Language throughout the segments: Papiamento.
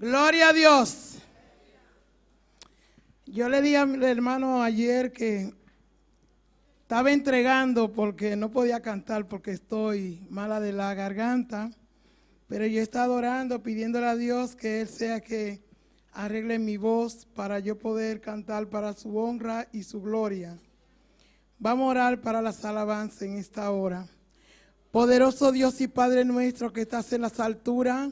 Gloria a Dios. Yo le dije al hermano ayer que estaba entregando porque no podía cantar porque estoy mala de la garganta, pero yo he estado orando pidiéndole a Dios que Él sea que arregle mi voz para yo poder cantar para su honra y su gloria. Vamos a orar para las alabanzas en esta hora. Poderoso Dios y Padre nuestro que estás en las alturas,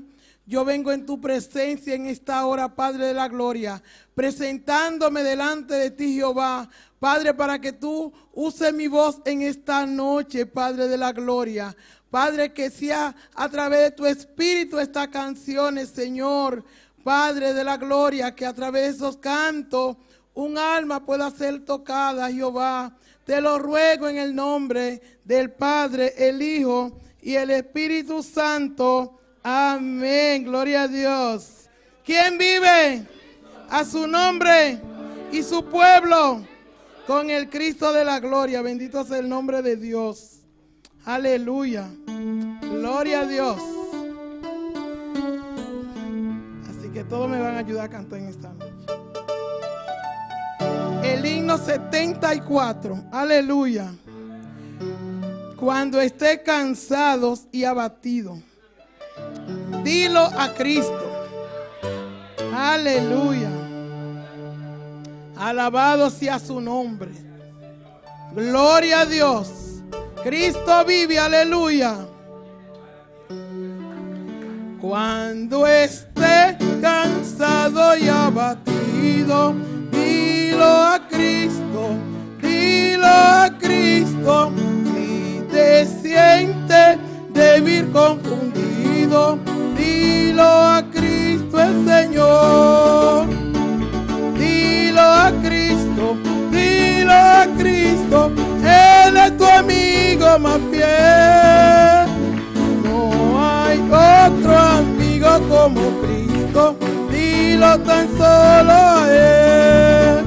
yo vengo en tu presencia en esta hora, Padre de la gloria, presentándome delante de ti, Jehová, Padre, para que tú uses mi voz en esta noche, Padre de la gloria. Padre, que sea a través de tu espíritu estas canciones, Señor, Padre de la gloria, que a través de esos cantos un alma pueda ser tocada, Jehová. Te lo ruego en el nombre del Padre, el Hijo y el Espíritu Santo. Amén. Gloria a Dios. ¿Quién vive? A su nombre y su pueblo con el Cristo de la gloria. Bendito sea el nombre de Dios. Aleluya. Gloria a Dios. Así que todos me van a ayudar a cantar en esta noche. El himno 74. Aleluya. Cuando esté cansados y abatidos, dilo a Cristo. Aleluya. Alabado sea su nombre. Gloria a Dios. Cristo vive, aleluya. Cuando esté cansado y abatido, dilo a Cristo, dilo a Cristo. Si te sientes débil, confundido, dilo a Cristo el Señor. Dilo a Cristo, dilo a Cristo, Él es tu amigo más fiel. No hay otro amigo como Cristo, dilo tan solo a Él.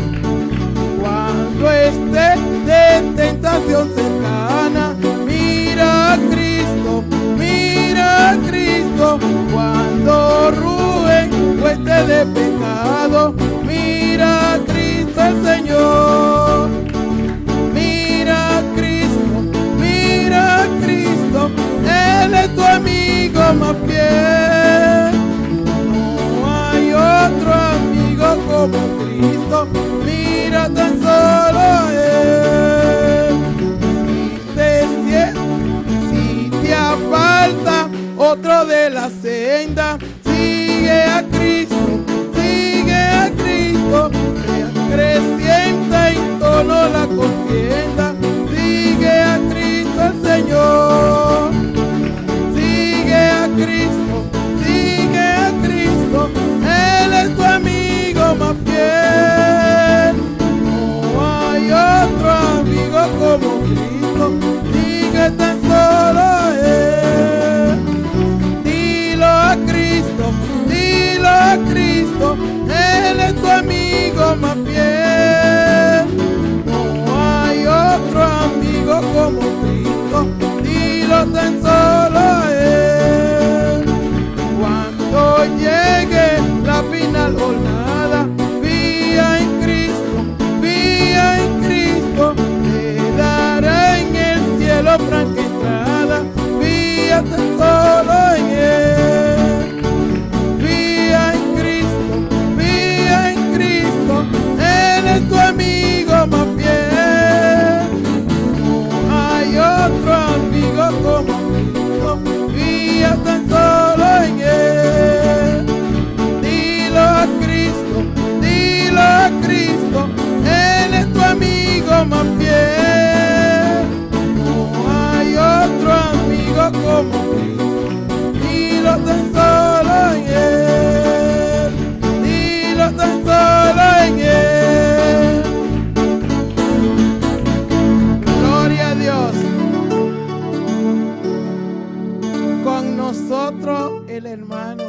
Cuando esté de tentación cercana, mira a Cristo, mira a Cristo. Cuando rugen fuerte de pecado, mira a Cristo el Señor. Mira a Cristo, mira a Cristo, Él es tu amigo más fiel. No hay otro amigo como Cristo, mira tan solo a Él. Si te, si te aparta otro de la senda, sigue a Cristo, sigue a Cristo, creciente en tono la contienda, sigue a Cristo el Señor. Sigue a Cristo, sigue a Cristo, Él es tu amigo más fiel. No hay otro amigo como Cristo, sigue tan solo a Él. Dilo a Cristo, dilo a Cristo, Él es tu amigo más fiel. No hay otro amigo como Cristo, dilo tan solo a Él. Cuando llegue la final jornada, fía en Cristo, fía en Cristo, te dará en el cielo franca entrada, fía tan solo en Él. Fía en Cristo, fía en Cristo, Él es tu amigo más fiel. No hay otro amigo como Cristo, fía tan solo en Él. Dilo a Cristo, dilo a Cristo, Él es tu amigo más fiel. No hay otro amigo como Cristo, dilo tan solo en Él. Dilo tan solo en Él. Gloria a Dios. Con nosotros el hermano.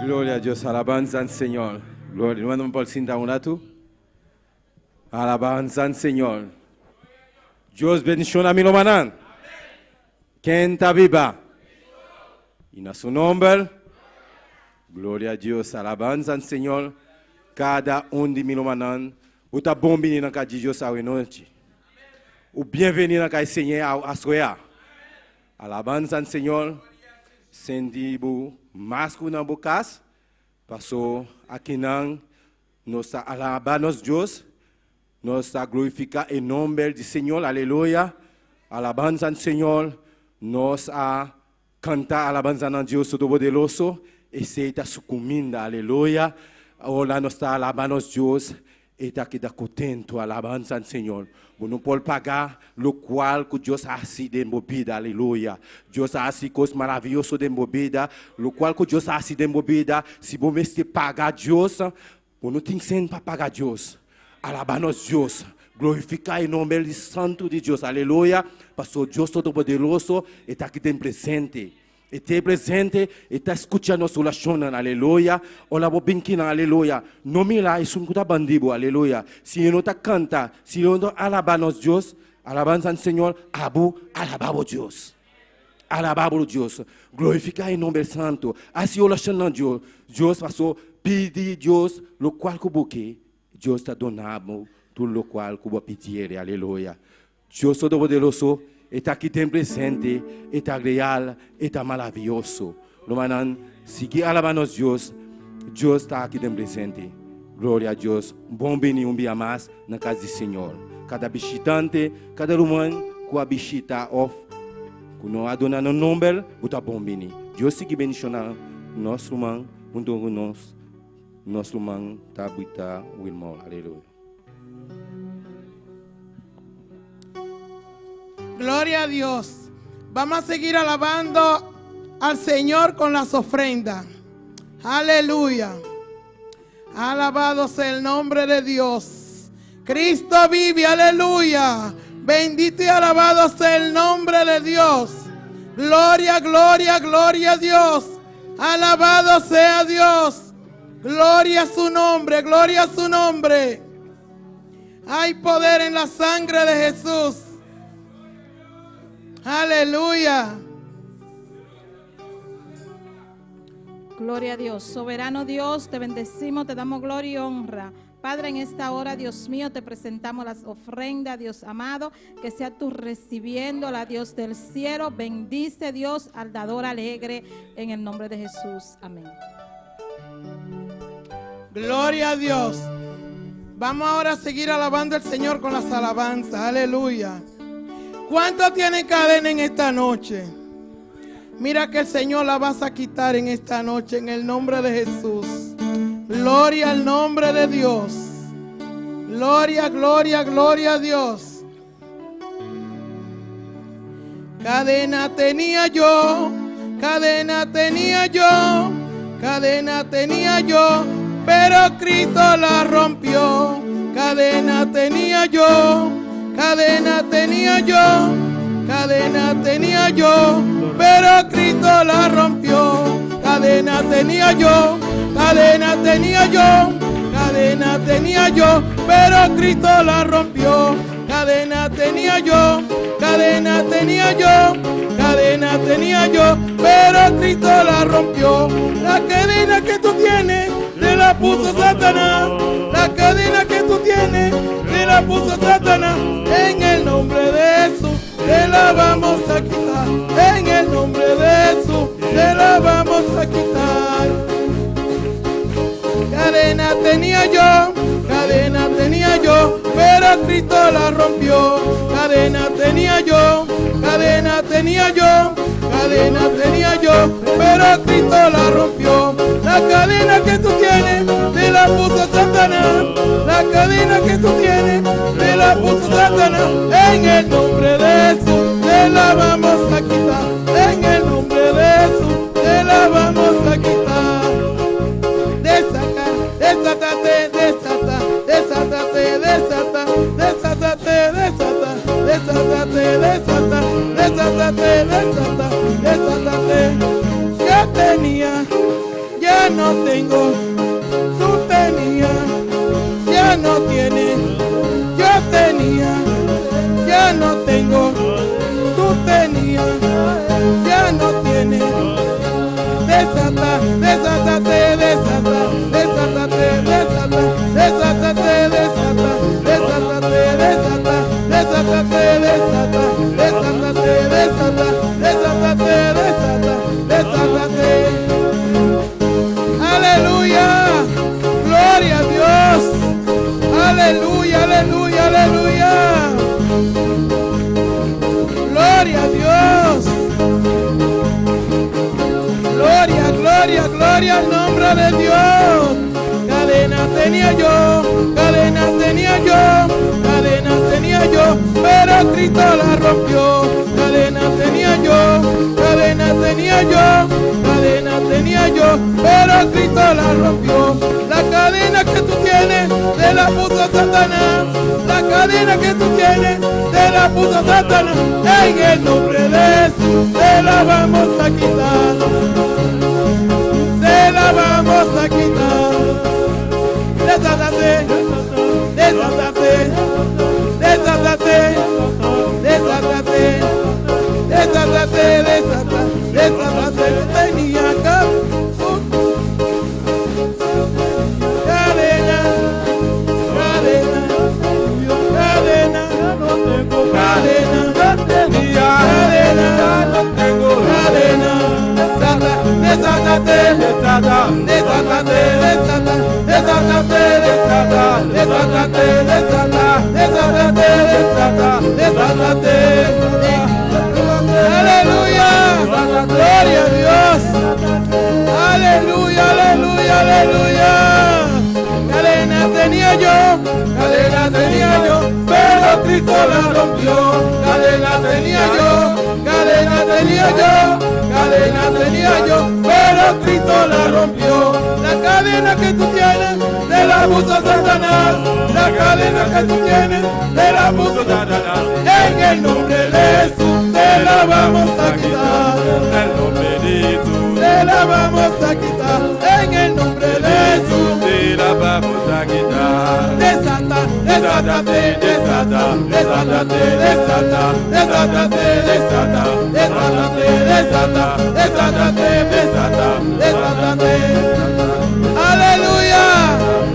Gloria a Dios, alabanza al Señor. Gloria. No por sinta un rato. Alabanza al Señor. Dios bendiciona mi manan. Ken ta biba. Y na su nomber, gloria a Dios, alabanza al Señor. Cada un di mi rumannan, bo ta bon bini na cas di Dios awe nochi. U bienvenido na cas Señor asoya. Alabanza al Señor. Sinti bo mas cu na bo cas. Paso akinan nos ta alaba nos Dios. Nos ta glorifica e nomber di Señor. Aleluya. Alabanza al Señor. Nos a canta alabanza na Dios Todopoderoso. Esey ta su cuminda. Aleluya. Ora nos ta alaba nos Dios. E ta keda contento. Alabanza al Señor. Bo no por paga locual cu Dios a haci den bo bida. Aleluya. Dios a haci cos maraviyoso den bo bida. Locual cu Dios a haci den bo bida, si bo mester paga Dios, bo no tin cen pa paga Dios. Alaba nos Dios. Glorifica e nomber di santo di Dios. Aleluya. Pasobra Dios Todopoderoso e ta aki den presente. E ta presente, e ta scucha nos oracionnan, aleluya. Ora bo bin kinan, aleluya. No mira esun cu ta bandi bo, aleluya. Si e no ta canta, si e no ta alaba nos Dios, alabanza al Señor, abo alaba bo Dios. Alaba bo Dios. Glorifica e nomber santo. Haci oracionnan Dios. Dios paso pidi Dios locual cu bo ke. Dios ta dona bo tur locual cu bo a pidiere, aleluya. Dios Todopoderoso, e ta aki den presente, e ta real, e ta maraviyoso. Rumannan, sigui alaba nos Dios, Dios ta aki den presente. Gloria a Dios. Bon bini un bia mas na cas di Señor. Cada bishitante, cada ruman cu a bishita of cu no a duna nan nomber, bo ta bon bini. Dios sigui bendiciona nos ruman hunto cu nos, nos ruman Tabitha Wilmore. Aleluya. Gloria a Dios. Vamos a seguir alabando al Señor con las ofrendas. Aleluya. Alabado sea el nombre de Dios. Cristo vive, aleluya. Bendito y alabado sea el nombre de Dios. Gloria, gloria, gloria a Dios. Alabado sea Dios. Gloria a su nombre, gloria a su nombre. Hay poder en la sangre de Jesús. Aleluya. Gloria a Dios. Soberano Dios, te bendecimos, te damos gloria y honra. Padre, en esta hora, Dios mío, te presentamos las ofrendas, Dios amado, que sea tú recibiéndola, Dios del cielo. Bendice, Dios, al dador alegre, en el nombre de Jesús. Amén. Gloria a Dios. Vamos ahora a seguir alabando al Señor con las alabanzas. Aleluya. ¿Cuántos tienen cadena en esta noche? Mira que el Señor la vas a quitar en esta noche en el nombre de Jesús. Gloria al nombre de Dios. Gloria, gloria, gloria a Dios. Cadena tenía yo, cadena tenía yo, cadena tenía yo, pero Cristo la rompió. Cadena tenía yo, cadena tenía yo, cadena tenía yo, pero Cristo la rompió. Cadena tenía yo, cadena tenía yo, cadena tenía yo, pero Cristo la rompió. Cadena tenía yo, cadena tenía yo, cadena tenía yo, pero Cristo la rompió. La cadena que tú tienes, te la puso Satanás. La cadena que tú tienes, te la puso Satanás. En el nombre de Jesús, te la vamos a quitar. En el nombre de Jesús, te la vamos a quitar. Cadena tenía yo, cadena tenía yo, pero Cristo la rompió. Cadena tenía yo, cadena tenía yo, cadena tenía yo, pero Cristo la rompió. La cadena que tú tienes, te la puso Satanás. La cadena que tú tienes, te la puso Satanás. En el nombre de Jesús, te la vamos a quitar. En el nombre de Jesús, te la vamos a quitar. Desata, desátate, desata, desátate, desata, desátate, desata, desátate, desata, desátate, desata, desátate. Ya tenía, ya no tengo, tú tenías, ya no tienes, yo tenía, ya no tengo, tú tenías, Aleluya. Gloria a Dios. Aleluya, aleluya, aleluya. Gloria a Dios. Gloria, gloria, gloria al nombre de Dios. Cadena tenía yo, cadena tenía yo, cadena tenía yo, pero Cristo la rompió. Cadena tenía yo, cadena tenía yo, cadena tenía yo, pero Cristo la rompió. La cadena que tú tienes, te la puso Satanás. La cadena que tú tienes, te la puso Satanás. En el nombre de Jesús, te la vamos a quitar. Te la vamos a quitar. Desátate, desátate, desátate, desátate, desátate, desata, desátate. Tenía cadena, cadena, cadena, cadena, tenía, cadena, ya no tengo cadena, desata, desátate, desata, desátate, desata, desátate, desata, desátate, desata, desátate, desata, desátate. Aleluya, gloria a Dios. Aleluya, aleluya, aleluya. Cadena tenía yo, cadena tenía yo, pero Cristo la rompió. Cadena tenía yo, cadena tenía yo, cadena tenía yo, pero Cristo la rompió. La cadena que tú tienes, te la puso Satanás. La cadena que tú tienes, te la puso Satanás. En el nombre de Jesús, te la vamos a quitar. En el nombre de Jesús, Te la vamos a quitar. En el nombre de Jesús. te la vamos a quitar. Desata, desátate, desata, desátate, desata, desátate, desata, desátate, desata, desátate, desata, desátate. Aleluya.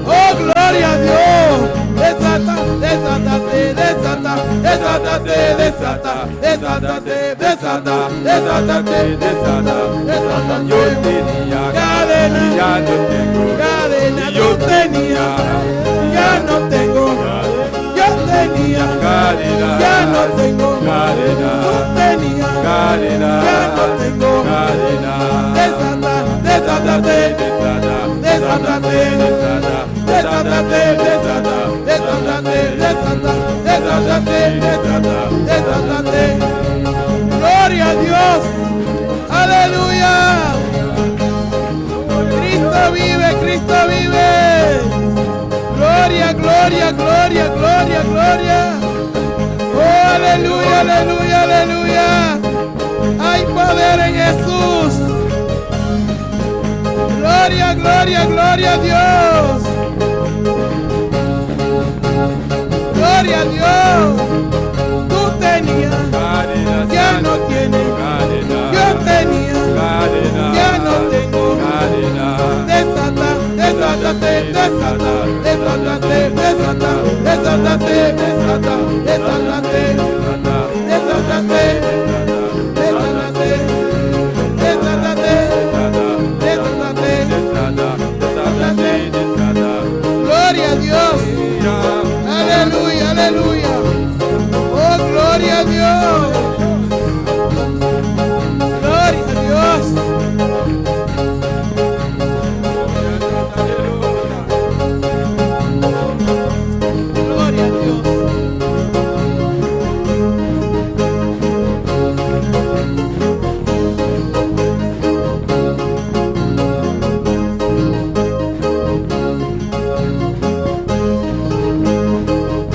Oh, gloria a Dios. Desata, desátate, desata, desátate, desata, desátate, desata, desátate, Desata, desata. Yo tenía Cadena, ya no tengo. cadena, Yo yo tenía, ya no tengo. Yo tenía, Cadena, ya no tengo. Cadena, Tú tenías, cadena, ya no tengo. Cadena, Desata, desátate, desata, desátate, desata, desátate, desata, desátate, desata, desátate, desata, desátate. Gloria a Dios. Aleluya. Cristo vive, Cristo vive. Gloria, gloria, gloria, gloria, gloria. Oh, aleluya, aleluya, aleluya. Hay poder en Jesús. Gloria, gloria, gloria a Dios. Gloria a Dios. Tú tenías, Cadena, ya no tienes. cadena, Yo tenía, cadena, ya no tengo. cadena, Desata, desátate, desata, desátate, desata, desátate, desata, desátate, desata, desátate, desátate, desátate, desata, desátate. desata, desátate, desata. Gloria a Dios. Aleluya, aleluya. Oh, gloria a Dios. Gloria a Dios. Gloria a Dios.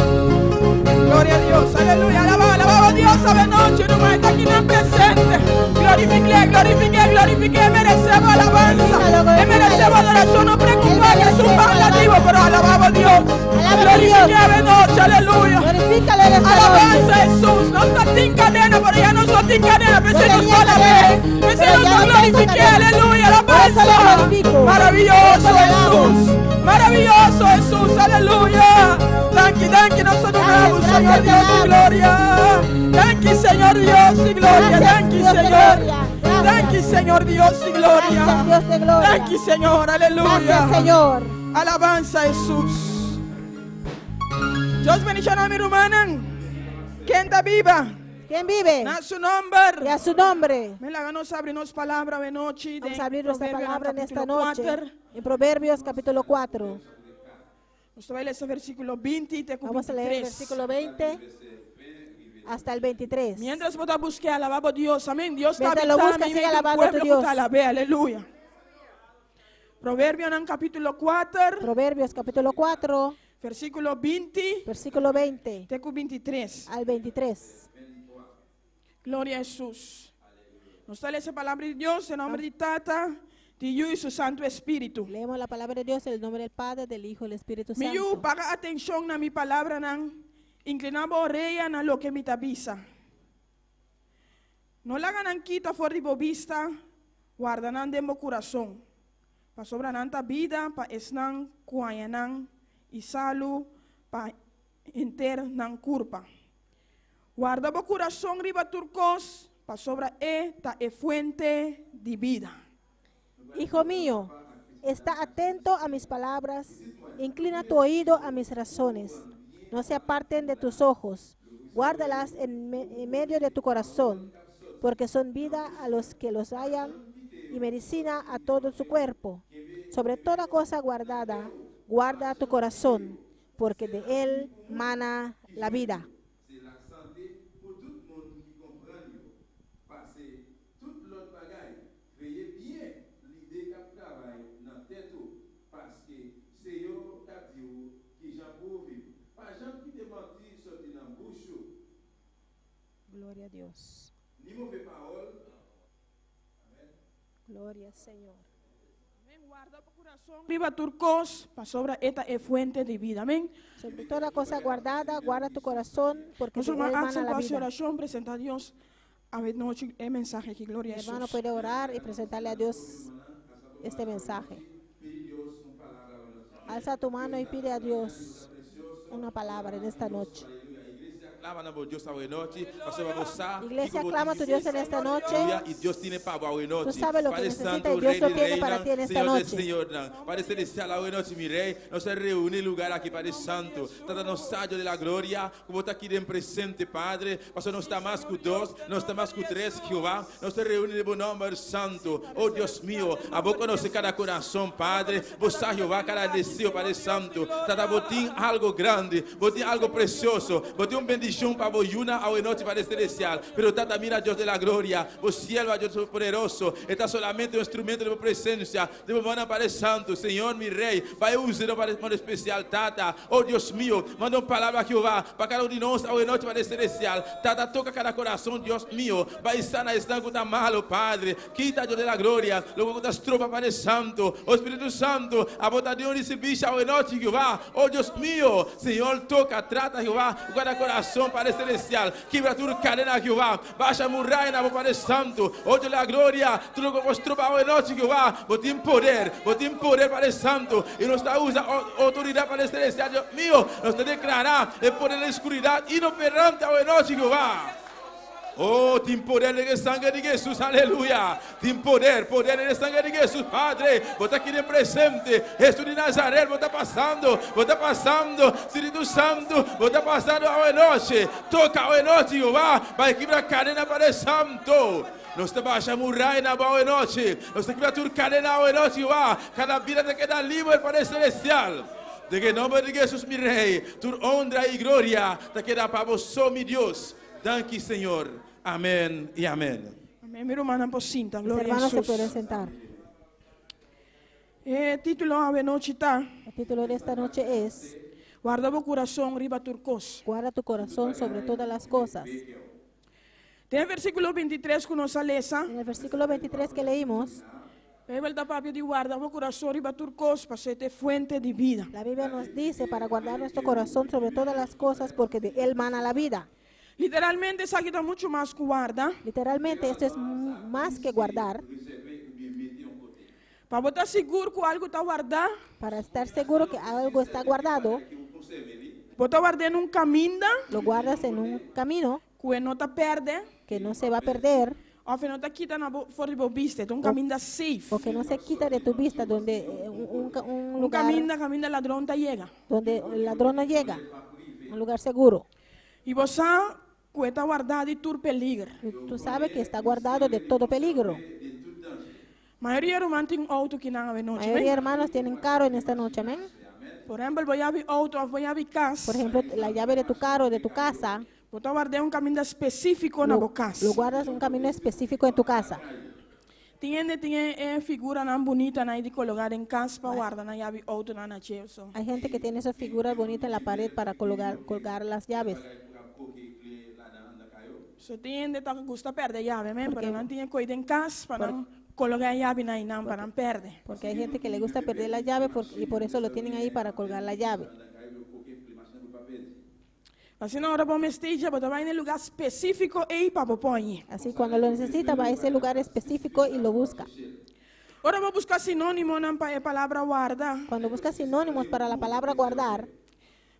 Gloria a Dios, aleluya. Alaba, alaba a Dios a noche, no está aquí en presente. Glorifique, glorifique, glorifique. Merecemos alabanza. Merecemos adoración. No preocupa que es un vivo, pero alababa a Dios. Alaba a Glorifique Dios. de noche, aleluya. Glorifícalo en esta Alabanza noche. a Jesús. No está sin cadena, pero ya no está sin cadena. Yo Pensé no tenía sola cadena, vez. Pensé pero no ya no tengo glorifique, cadena. aleluya. Por eso le Alabanza. glorifico. Maravilloso Por eso le alabo. Jesús. Maravilloso Jesús, aleluya. Thank you, thank you, nosotros Gracias, damos, Señor gracias, te Dios y alabo. gloria. Thank you, Señor Dios y gloria. Gracias, Thank you, Dios de Señor. gloria. Gracias. Danki, Señor Dios di gloria. Gracias, Dios de gloria. Danki, Señor. Aleluya. Gracias, Señor. Alabansa Hesus. Dios bendiciona mi rumannan. Ken ta biba? ¿Quién vive? Na su nomber. Y a su nombre. Mi laga nos habri nos palabra awe nochi. Vamos a abrir nuestra palabra en esta noche. 4. En Proverbios capítulo 4. Nos ta bay lesa versiculo 20 te Vamos a leer el 23. versículo 20 hasta el 23. Mientras bo ta busca, alaba Dios. Amén. Dios ta Mientras lo habitando busca, en sigue medio del alabando a tu pueblo Dios. cu ta alab'e. Aleluya. Proverbionan capítulo 4, Proverbios capítulo 4, versículo 20 versículo 20 te 23. al 23. Gloria a Jesús. Nos ta lesa palabra di Dios den nomber di Tata, di Yiu y su Santo Spirito. Leemos la palabra de Dios en el nombre del Padre, del Hijo y del Espíritu Mi yiu, Santo. paga atencion na mi palabranan, inclina bo orea na loke mi ta bisa. No laga nan kita for di bo bista, warda nan den bo curason. Pasobra nan ta bida pa esnan cu haya nan y salu pa henter nan curpa. Warda bo curason riba tur cos, pasobra e ta e fuente di bida. Hijo mío, está atento a mis palabras, inclina tu oído a mis razones. No se aparten de tus ojos, guárdalas en medio de tu corazón, porque son vida a los que los hallan y medicina a todo su cuerpo. Sobre toda cosa guardada, guarda tu corazón, porque de él mana la vida. Se lasante pou tout moun ki konprann yo. Pase tout lòt bagay, veye byen lide k ap travay nan tèt ou, paske se yo k ap di ou ki jan pou ou viv. Pa janm kite manti soti nan bouch ou. Gloria a Dios. Ni move pawòl. Amèn. Gloria al Señor. Amèn. Warda bo kurason riba tur kos, pasobra e ta e fuente di bida. Amèn. Sobre toda cosa guardada, guarda tu corazón, porque Nos de él hermano mana Axel la por haci vida. oracion, presenta Dios awe nochi e mensahe aki. Gloria Mi a hermano Jesús. puede orar y presentarle a Dios este mensaje. Alza tu mano y pide a Dios una palabra en esta noche. Clama na bo Dios awe nochi, pasobra bo sa. Iglesia, clama a tu Dios en esta noche. Y Dios tin pa bo awe nochi. Tú sabes lo que Padre necesita Santo, y Dios Rey lo de tiene para reinan, ti en esta Señor de noche. Señor, Padre Celestial, awe nochi, mi Rey, nos a reuni lugar aki, Padre Santo. Tata nos sa, Dios de la gloria, cu bo ta aki den presente, Padre. Pasobra no ta mas cu dos, no ta mas cu tres, Jehová. Nos ta reuni den bo nomber santo. Oh Dios mio, abo conoce cada corazon, Padre. Bo sa, Jehová, cada deseo, Padre Santo. Tata, bo tin algo grandi, bo tin algo precioso, bo tin un bendicion pa bo yunan awe nochi, Padre Celestial. Pero Tata, mira, Dios de la gloria, bo siervo, Dios poderoso, ta solamente un instrumento di bo presencia, di bo mano, Padre Santo, Señor, mi Rey, bay usa pa modo especial, Tata. Oh Dios mio, manda un palabra, Jehová, pa cada un di nos awe nochi, Padre Celestial. Tata, toca cada corazon, Dios mio, bay sana esnan cu ta malo, Padre. Kita, Dios de la gloria, loke cu ta stroba, Padre Santo. Oh Spirito Santo, abo ta Dios di servicio awe nochi, Jehová. Oh Dios mio, Señor, toca, trata, Jehová, cada corazon, Padre Celestial. Kibra tur cadena, Jehová. Basha muraya, Padre Santo. Oh Dios de la gloria, tur loke ta stroba awe nochi, Jehová. Bo tin poder, bo tin poder, Padre Santo. Y nos ta usa autoridad, Padre Celestial, Dios mío. Nos ta declara e poder di oscuridad inoperante awe nochi, Jehová. Oh, tin poder den sanger di Jesus, aleluya. Tin poder, poder den sanger di Jesus, Padre. Bo ta aki presente. Jesus di Nazaret, bo ta pasando, bo ta pasando. Spirito Santo, bo ta pasando awe nochi. Toca awe nochi, Jehová. Bay kibra cadena, Padre Santo. Nos ta basha muraya awe nochi. Nos ta kibra tur cadena awe nochi, Jehová. Cada bida ta keda liber, Padre Celestial. Den nomber di Jesus, mi Rey, tur honra y gloria, ta keda pa bo, mi Dios. Danki, Señor. Amèn y amèn. Amèn. Mi rumannan por sinta. Mis Gloria a hermanos se Jesús. pueden sentar. E título awe nochi ta. El título de esta noche es Warda bo curason riba tur cos. Guarda tu corazón sobre todas las cosas. Den versículo 23 cu nos a lesa. En el versículo 23 que leímos, Bijbel ta papia di warda bo curason riba tur cos pa e fuente di bida. la Biblia nos dice para guardar nuestro corazón sobre todas las cosas porque de él mana la vida. Literalmente esaki ta mucho mas cu warda. Literalmente esto es más que guardar. Pa bo ta sigur cu algo ta warda, Para estar seguro que algo está guardado, bo ta warda den un caminda lo guardas en un camino cu no ta perde, que no se va a perder. Òf e no ta kita na bo, for di bo bista, e ta un kaminda safe. O que no se quita de tu vista, donde un, un Un lugar kaminda kaminda ladron ta yega. Donde el ladrón no llega, un lugar seguro. I bo sa ku e ta wardá di tur peliger. Y tú sabes que está guardado de todo peligro. Mayoria ruman tin outo kinan awenochi, Mayoría amén? hermanos tienen carro en esta noche, amén. Por ehèmpel, bo yabi outo òf bo yabi kas. Por ejemplo, la llave de tu carro, de tu casa, Bo ta ward'é un kaminda spesífiko na bo kas. lo guardas un camino específico en tu casa. Tin hende tin e e figuranan bunitanan ei di kologá den kas pa warda nan yabi outonan na dje so. Hay gente que tiene esas figuras bonitas en la pared para colgar, colgar las llaves. So tin hende ta gusta pèrdè yabi, amén, pero nan tin e koi den kas pa nan kologá e yabinan einan pa nan pèrdè. Porque hay gente que le gusta perder la llave por, y por eso lo tienen ahí para colgar la llave. Asina ora bo mester dje, bo ta bai na e lugá spesífiko ei pa bo pon. Así cuando lo necesita va a ese lugar específico y lo busca. Ora bo buska sinónimonan pa e palabra warda, Cuando busca sinónimos para la palabra guardar,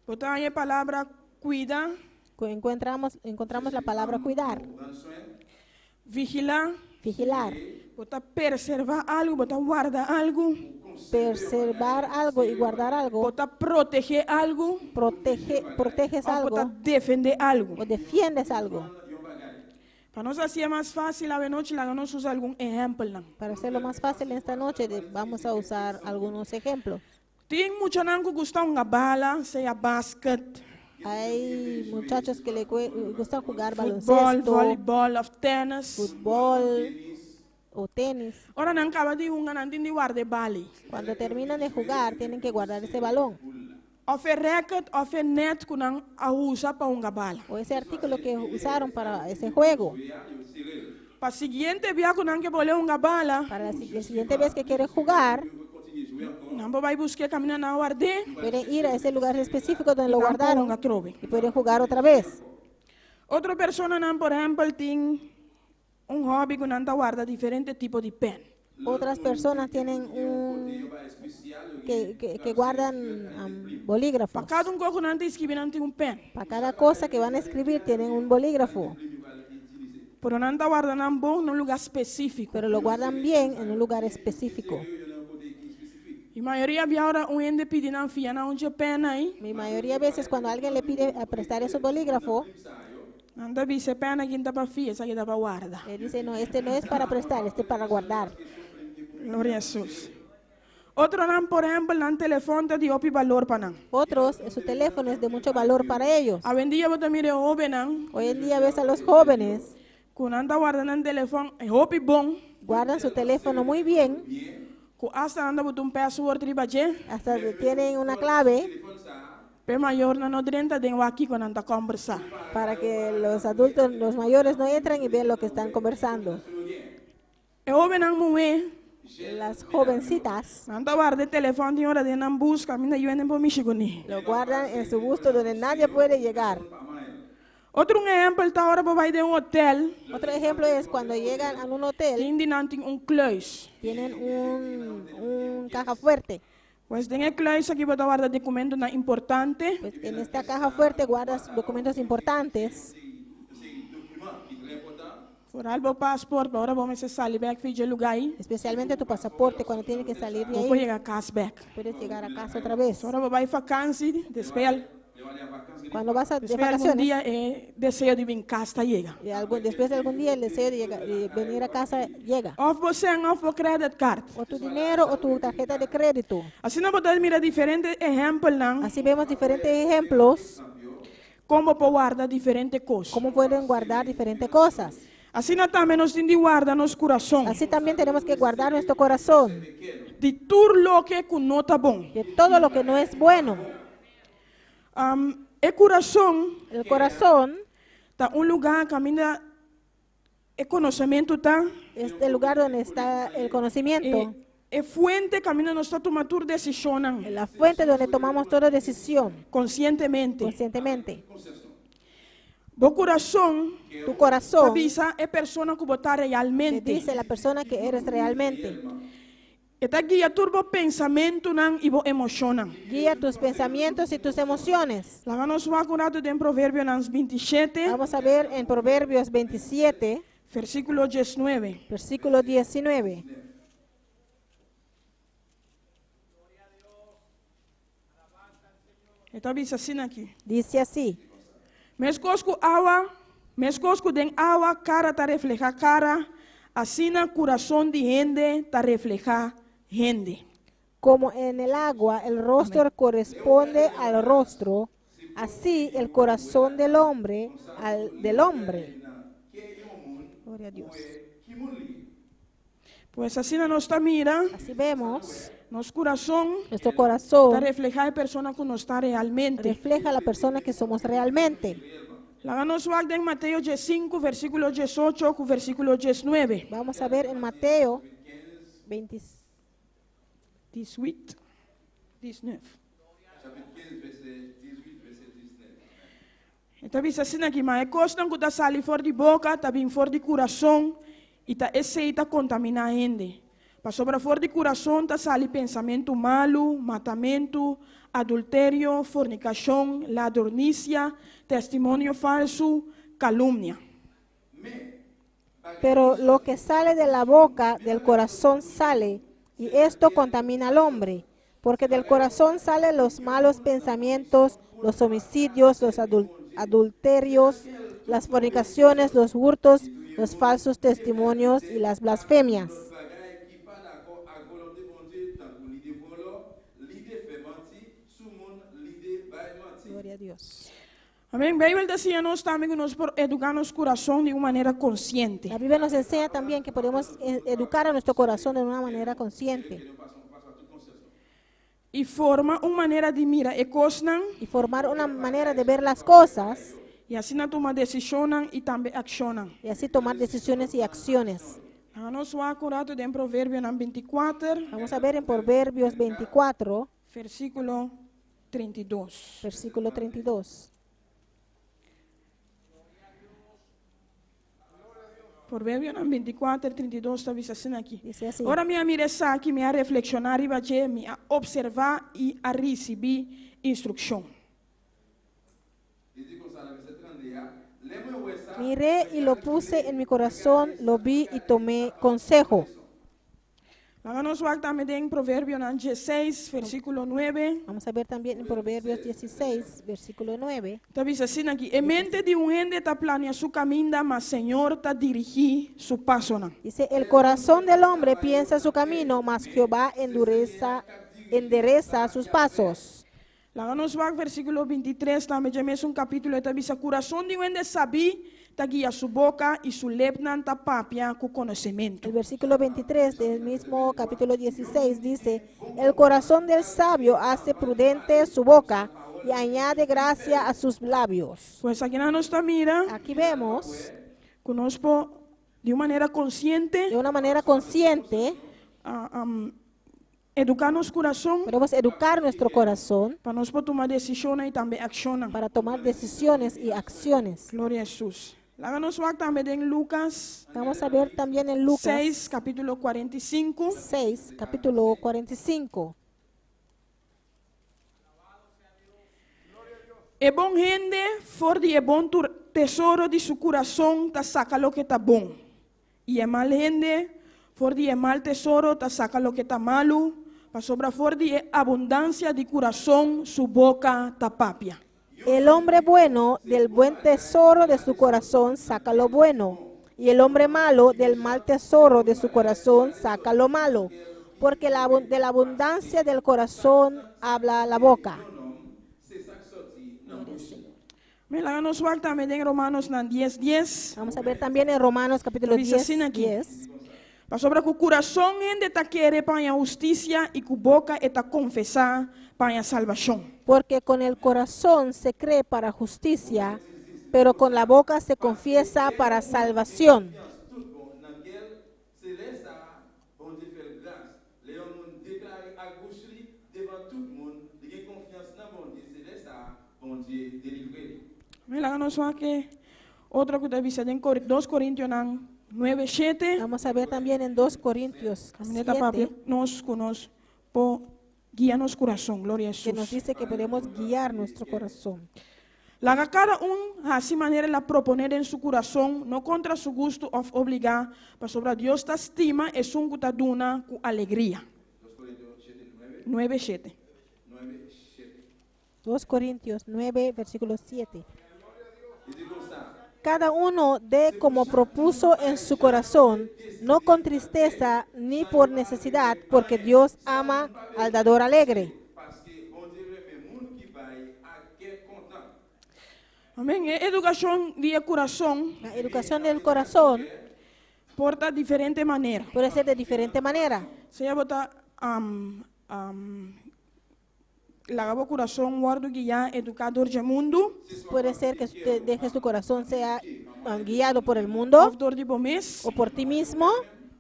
bo ta haña e palabra kuida, encontramos la palabra cuidar, vigilá, vigilar, bo ta preservá algu, bo ta warda algu, preservar algo y guardar algo, bo ta protegé algu, protege, proteges òf bo ta algo defendé algu. O defiendes algo. Pa nos hasié mas fásil awenochi, laga nos usa algun ehèmpelnan. Para hacerlo más fácil esta noche, vamos a usar algunos ejemplos. Tin muchanan ku gusta hunga bala, sea basket, Hay muchachos que le gustan jugar futbòl, baloncesto, vòlibòl òf tènis. Fútbol o tenis. Ora nan kaba di hunga, nan tin di warda e bal ei. Cuando terminan de jugar, tienen que guardar ese balón. Òf e rèket òf e nèt ku nan a usa pa hunga bala. O ese artículo que usaron para ese juego. Pa siguiente bia ku nan ke bolé hunga bala, Para la el siguiente vez que quieren jugar, nan por bai buska e kaminda nan a ward'é pueden ir a ese lugar específico donde i lo nan por guardaron hunga atrobe. Y pueden jugar otra vez. Otro personanan, por ehèmpel, tin un hòbi ku nan ta warda diferente tipo di pèn. Otras personas tienen un que, que, que guardan bolígrafos. Pa kada un kos ku nan ta skirbi nan tin un pèn. Para cada cosa que van a escribir tienen un bolígrafo, Pero nan ta warda nan bon na un lugá spesífiko. Pero lo guardan bien en un lugar específico. I mayoria bia ora un hende pidi nan fia nan un dje pèn ei, Mi mayoría veces cuando alguien le pide a prestar ese bolígrafo, nan ta bisa e pèn aki no ta pa fia, esaki ta pa warda. Le dice: "No, este no es para prestar, este es para guardar". Gloria Hesus. Otronan, por ehèmpel, nan telefòn ta di hopi balor pa nan. Otros, su teléfono es de mucho valor para ellos. Awendia bo ta mira e hóbennan Hoy en día ves a los jóvenes, ku nan ta warda nan telefòn hopi bon, guardan su teléfono muy bien, ku asta nan ta buta un password riba dje, hasta tienen una clave p'e mayornan no drenta den wak kiko nan ta kòmbersá. Para que los adultos, los mayores no entran y vean lo que están conversando. E hóbennan muhé, Las jovencitas nan ta warda e telefòn tin ora den nan bus kaminda yu hende por mishi kuné. Lo guardan en su busto donde nadie puede llegar. Otro un ehèmpel ta ora bo bai den un hotèl, Otro ejemplo es cuando llegan a un hotel, tin di nan tin un kluis. Tienen un caja fuerte. Pues den e kluis aki bo ta warda dokumentonan importante. Pues en esta caja fuerte guardas documentos importantes. Foral bo paspòrt, pa ora bo mester sali bèk for di e lugá ei, Especialmente tu pasaporte cuando tienes que salir de bo por ahí. yega kas bèk. Puedes llegar a casa otra vez. Ora bo bai fakansi, despues Cuando vas de despues algun vacaciones, dia e deseo di bin kas ta yega. y después de algún día el deseo de venir a casa llega. Òf bo sèn òf bo credit card. O tu dinero o tu tarjeta de crédito. Asina bo ta mira diferente ehèmpelnan Así vemos diferentes ejemplos kon bo por warda diferente kos. Cómo pueden guardar diferentes cosas. Asina tambe nos tin di warda nos kurason Así también tenemos que guardar nuestro corazón di tur loke ku no ta bon. De todo lo que no es bueno. E kurason El corazón ta un lugá kaminda e konosementu ta. Es el lugar donde está el conocimiento, E, e fuente kaminda nos ta tuma tur desishonnan la fuente donde tomamos toda decisión konsientemente. Conscientemente. Bo kurason Tu ta corazón bisa e persona ku bo ta te realmente. Dice la persona que eres realmente. E ta guia tur bo pensamentunan i bo emoshonnan. Guía tus pensamientos y tus emociones. Laga nos wak un ratu den Proverbionan 27, Vamos a ver en Proverbios 27, Versíkulo 19. Versículo 19. E ta bisa asina aki. Dice así. Meskos ku awa, meskos ku den awa kara ta reflehá kara, asina kurason di hende ta reflehá hende. Como en el agua el rostro corresponde al rostro, así el corazón del hombre al del hombre. Gloria a Dios. Pues asina nos ta mira, Así vemos, nos kurason nuestro ta corazón reflehá e persona ku nos ta realmente. refleja la persona que somos realmente. Laga nos wak den Mateo 5, versíkulo 18 ku versíkulo 19. Vamos a ver en Mateo 20 18, 19. E ta bisa asina aki, ma e kosnan ku ta sali for di boka ta bin for di kurason, i ta esei ta kontaminá hende. Pasobra for di kurason ta sali pensamentu malu, matamentu, adulterio, fornikashon, ladronisia, testimonio falsu, kalumnia. Pero lo que sale de la boca, del corazón sale, y esto contamina al hombre, porque del corazón salen los malos pensamientos, los homicidios, los adulterios, las fornicaciones, los hurtos, los falsos testimonios y las blasfemias. Bagay ki pa dakò ak volonte Bondye, tankou lide vòlò, lide fè manti sou moun, lide bay manti. Gloria a Dios. Amèn. Beibel ta siña nos tambe ku nos por eduká nos kurason di un manera konsiente. La Biblia nos enseña también que podemos educar a nuestro corazón de una manera consciente I forma un manera di mira e kosnan y formar una manera de ver las cosas i asina tuma desishonnan i tambe akshonnan. y así tomar decisiones y acciones. Laga nos wak un ratu den Proverbionan 24, Vamos a ver en Proverbios 24, versíkulo 32. versículo 32. Proverbionan 24, 32 ta bisa asina aki. Dice así. Ora mi a mira esaki, mi a reflekshoná riba dje, mi a opservá i a risibí instrukshon. Miré y lo puse en mi corazón, lo vi y tomé consejo. Laga nos wak tambe den Proverbionan 16, versíkulo 9. Vamos a ver también en Proverbios 16, versículo 9. Ta bisa asina aki, E mente di un hende ta plania su kaminda, ma Señor ta dirigí su pasonan. Dice, el corazón del hombre piensa su camino, mas Jehová endureza, endereza sus pasos. Laga nos wak versíkulo 23 tambe dje mesun kapítulo, e ta bisa, Kurason di un hende sabí ta guia su boka, i su lepnan ta papia ku konosementu. El versículo 23 del mismo capítulo 16 dice, el corazón del sabio hace prudente su boca y añade gracia a sus labios. Pues akinan nos ta mira Aquí vemos ku nos por di un manera konsiente de una manera consciente, eduká nos kurason podemos educar nuestro corazón pa nos por tuma desishonnan i tambe akshonnan. para tomar decisiones y acciones. Gloria a Hesus. Laga nos wak tambe den Lucas Vamos a ver también en Lucas 6, kapítulo 45. 6, capítulo 45. E bon hende for di e bon tesoro di su kurason ta saka loke ta bon, i e mal hende for di e mal tesoro ta saka loke ta malu, pasobra for di e abundansia di kurason su boka ta papia. El hombre bueno del buen tesoro de su corazón saca lo bueno, y el hombre malo del mal tesoro de su corazón saca lo malo, porque de la abundancia del corazón habla la boca. Mi laga nos wak tambe den Romanonan 10, 10. Vamos a ver también en Romanos capítulo Dice 10, así aquí. 10. Pasobra ku kurason hende ta kere pa haña hustisia i ku boka e ta konfesá pa haña salbashon. Porque con el corazón se cree para justicia, pero con la boca se confiesa para salvación. Tout bon nan kè l, se lè sa a Bondye fè l gras. Lè yon moun deklare ak bouch li devan tout moun li gen konfyans nan Bondye, se lè sa a Bondye delivre li. Mi laga nos wak e otro ku ta bisa den 2 Korintionan 9, 7. Vamos a ver también en 2 Corintios Kaminda ta papia 7, nos ku nos por guia nos kurason. Gloria a que nos Hesus. dice que podemos guiar nuestro corazón. Laga kada un hasi manera el a proponé den su kurason, no kontra su gustu òf obligá, pasobra Dios ta stima esun ku ta duna ku alegria. 9, 7. 2 Corintios 9, versículo 7. Cada uno dé como propuso en su corazón, no con tristeza ni por necesidad, porque Dios ama al dador alegre. Amèn. E edukashon di e kurason La educación del corazón por ta diferente manera. puede ser de diferente manera. Sea bo ta laga bo kurason wòrdu guiá, eduká dor dje mundu. Puede ser que usted deje su corazón sea guiado por el mundo. Òf dor di bo mes. O por ti mismo.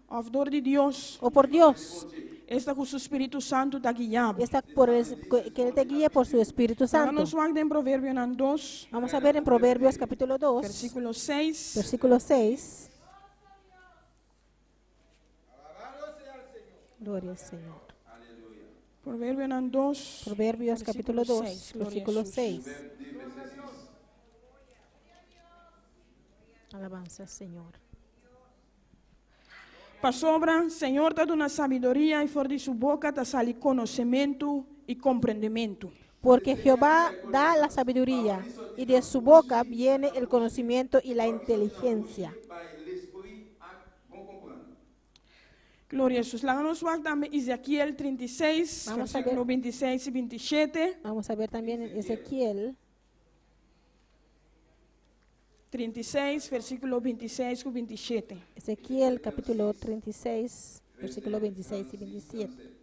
Òf dor di Dios. O por Dios. Esta ku su Spiritu Santu ta guiá bo. Esta por el, que Él te guíe por su Espíritu Laga Santo. nos wak den Proverbionan 2. Vamos a ver en Proverbios capítulo 2. Versíkulo 6. Versículo 6. Gloria al Señor. Proverbionan 2. Proverbios capítulo 2, 6, gloria a versículo Jesús. 6. Alabanza al Señor. Pasobra, Señor ta duna sabiduria i for di su boka ta sali konosementu i komprendementu. Porque Jehová da la sabiduría y de su boca viene el conocimiento y la inteligencia. Gloria a Jesús. Laga nos wak tambe Ezekiel 36, Vamos a versículo ver. 26 y 27. Vamos a ver también en Ezequiel 36, versículo 26 ku 27. Ezequiel capítulo 36, versículo 26 y 27.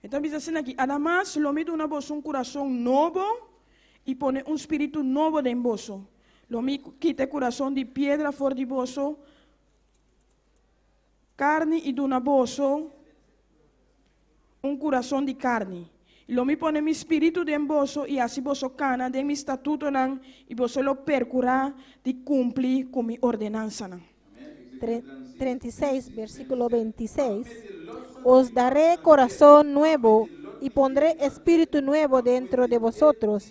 E ta bisa asina aki, Ademas, lo mi duna boso un kurason nobo i pone un spiritu nobo den boso. Lo mi kita e kurason di piedra for di boso karni i duna boso un kurason di karni. I lo mi pone mi spiritu den boso i hasi boso kana den mi statutonan i boso lo perkurá di kumpli ku mi ordenansanan. 36, versículo 26. Os daré corazón nuevo y pondré espíritu nuevo dentro de vosotros.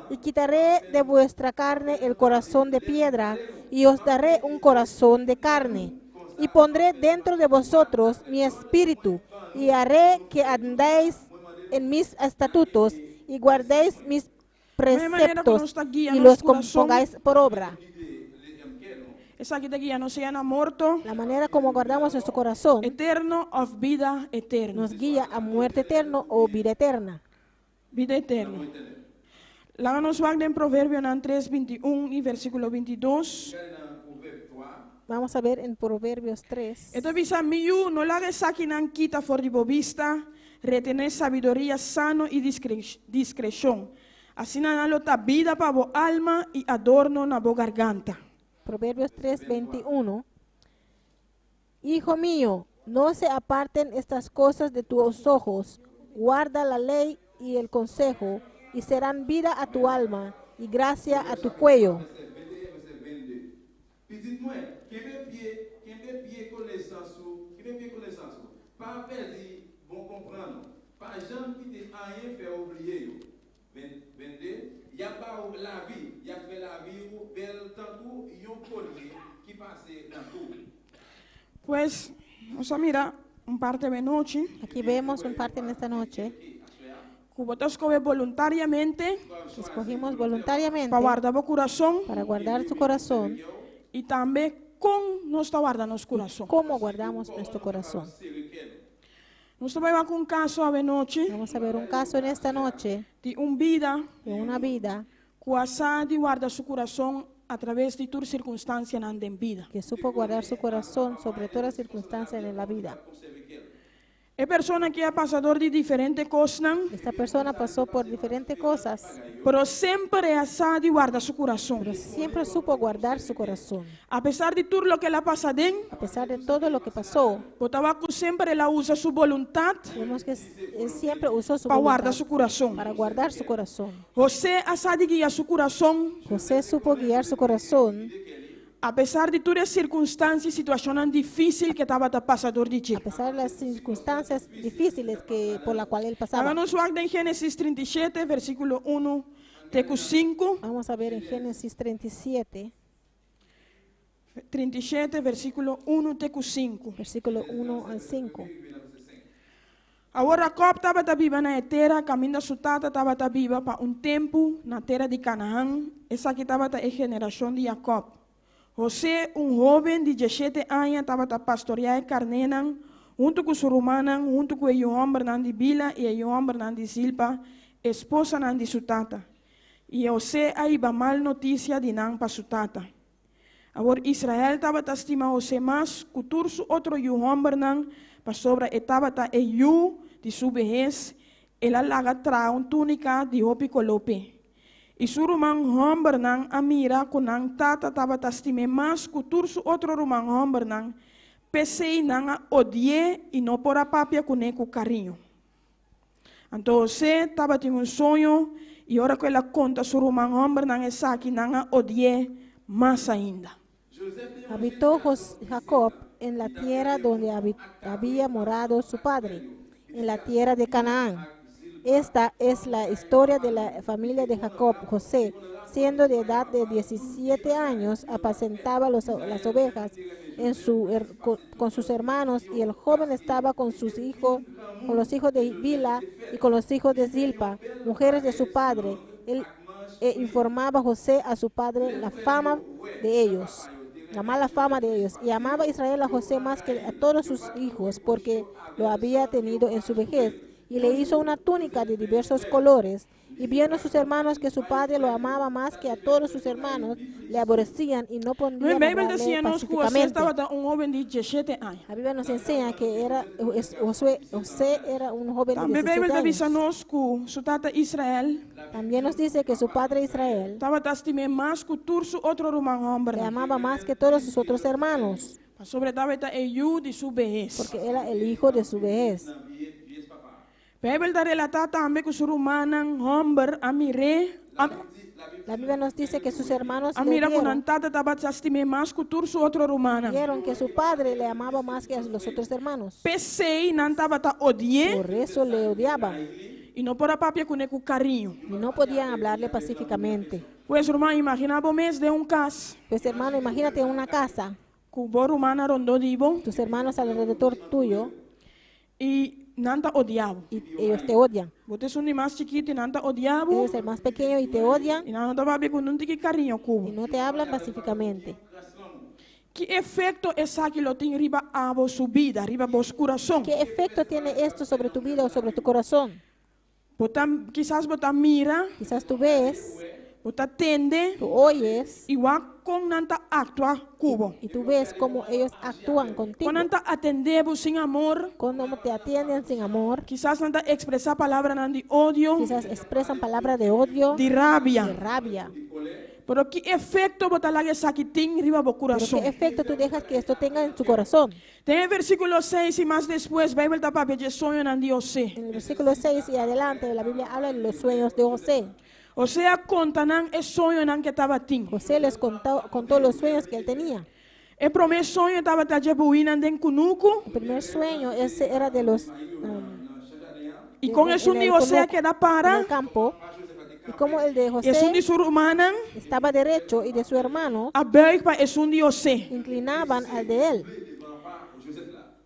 Y quitaré de vuestra carne el corazón de piedra y os daré un corazón de carne. Y pondré dentro de vosotros mi espíritu y haré que andéis en mis estatutos y guardéis mis manera ku preceptos nos ta guia y nos los kurason. pongáis por obra. Esaki ta guia nos sea na morto La manera como guardamos nuestro corazón eterno òf bida eterno. nos guía a muerte eterna o vida eterna. Bida eterno. Laga nos wak den Proverbionan 3, 21 i versíkulo 22. Vamos a ver en Proverbios 3. E ta bisa, Mi yu, no laga esakinan kita for di bo bista, retené sabiduria sano i diskreshon. Asina nan lo ta bida pa bo alma i adorno na bo garganta. Proverbios 3, 21. Hijo mío, no se aparten estas cosas de tus ojos. Guarda la ley y el consejo, y serán vida a tu alma y gracia a tu cuello. Pitit mwen, kenbe pye, kenbe pye konesans ou, kenbe pye konesans ou. Pa pèdi bon konprann ou. Pa janm kite anyen fè ou bliye yo. 22, Y ap ba ou lavi, y ap fè lavi ou bèl tankou yon kolye ki pase nan kou ou. Pues, nos a mira un parte benochi. Aquí vemos un parte en esta noche. Ku bo ta skohe boluntariamente. Escogimos voluntariamente. Pa warda bo kurason. Para guardar su corazón. I tambe kon nos ta warda nos kurason. Cómo guardamos nuestro corazón. Nos ta bai wak un kaso awenochi. Vamos a ver un caso en esta noche. Di un bida. De una vida. Ku a sa di warda su kurason a traves di tur sirkunstansianan den bida. Que supo guardar su corazón sobre todas las circunstancias en la vida. E persona aki a pasa dor di diferente kosnan. Esta persona pasó por diferentes cosas. Pero semper e a sa di warda su kurason. Pero siempre supo guardar su corazón. Apesar di tur loke el a pasa den. A pesar de todo lo que pasó. Bo ta wak ku semper el a usa su boluntat. Vemos que él siempre usó su Pa warda voluntad su kurason. para guardar su corazón. José a sa di guia su kurason. José supo guiar su corazón. Apesar di tur e sirkunstansia i situashonnan difísil ku e tabata pasa dor di dje. A pesar de las circunstancias difíciles que, por la cual él pasaba. Laga nos wak den Génesis 37, versíkulo 1. te ku 5. Vamos a ver en Génesis 37, 37, versíkulo 1 te ku 5. versículo 1 al 5. Awor Jacob tabata biba na e tera, kaminda su tata tabata biba pa un tempu na tera di Canaan. Esaki tabata e generashon di Jacob. José, un hóben di 17 aña, tabata pastoriá e karnénan huntu ku su rumannan, huntu ku e yu hòmbernan di Bila i e yu hòmbernan di Zilpa, esposanan di su tata. I José a hiba mal notisia di nan pa su tata. Awor Israel tabata stima José mas ku tur su otro yu hòmbernan, pasobra e tabata e yu di su behes, el a laga traha un túnika di hopi koló p'e. I su ruman hòmbernan a mira ku nan tata tabata stim'é mas ku tur su otro ruman hòmbernan, p'esei nan a odi'é i no por a papia kuné ku kariño. Anto José tabatin un soño, i ora ku el a konta su ruman hòmbernan esaki, nan a odi'é mas ainda. Habitó Jacob en la tierra donde había morado su padre, en la tierra de Canaán. Esta es la historia de la familia de Jacob. José, siendo de edad de 17 años, apacentaba las ovejas con sus hermanos, y el joven estaba con sus hijos, con los hijos de Bila y con los hijos de Zilpa, mujeres de su padre. Él informaba José a su padre la fama de ellos, la mala fama de ellos. Y amaba Israel a José más que a todos sus hijos, porque lo había tenido en su vejez, y le hizo una túnica de diversos colores. Y viendo sus hermanos que su padre lo amaba más que a todos sus hermanos, le aborrecían y no podían E Beibel hablarle ta siña nos ku José pacíficamente. tabata un hóben di 17 aña. La Biblia nos enseña que José era un joven de Tambe Beibel 17 ta bisa años. nos ku su tata Israel También nos dice que su padre Israel tabata stim'é mas ku tur su otro ruman hòmber. le amaba más que todos sus otros hermanos, Pasobra e tabata e yu di su behes. porque era el hijo de su vejez. Beibel ta relatá tambe ku su rumannan hòmber a mir'é, a, La Biblia nos dice que sus hermanos a le mira ku vieron, nan tata tabata stim'é mas ku tur su otro rumannan. vieron que su padre le amaba más que a los otros hermanos. P'esei nan tabata odi'é Por eso le odiaban i no por a papia kuné ku kariño. y no podían hablarle pacíficamente. Pues ruman, imaginá bo mes den un kas Pues, hermano, imagínate una casa, ku bo rumannan rondó di bo tus hermanos alrededor tuyo i nan ta odia bo. y ellos te odian. Bo ta esun di mas chikitu i nan ta odia bo. Eres el más pequeño y te odian I nan no ta papia ku ningun tiki kariño y ku bo. no te hablan pacíficamente. Ki efekto esaki lo tin riba abo su bida, riba bo kurason? ¿Qué efecto tiene esto sobre tu vida o sobre tu corazón? Bo ta, kisas bo ta mira, Quizás tú ves, bo ta tende, tú oyes i wak kon nan ta aktua ku bo. y tú ves cómo ellos actúan contigo. Kon nan ta atendé bo sin amor, Cuando te atienden sin amor, kisas nan ta ekspresá palabranan di odio, quizás expresan palabras de odio, di de rabia. rabia. Pero ki efekto bo ta laga esaki tin riba bo Pero kurason? ¿qué efecto tú dejas que esto tenga en tu corazón? Den versíkulo 6 i mas despues, Beibel ta papia di soñonan di José. En el versículo 6 y adelante, la Biblia habla de los sueños de José. José a konta nan e soñonan ku e tabatin. José les contó los sueños que él tenía. E promé soño tabata di buinan den kunuku. El primer sueño ese era de los I kon esun en di el José cunuco, keda en para. el campo. Y como el de I esun di José su rumannan estaba derecho y de su hermano a buig pa esun di José. inclinaban al de él.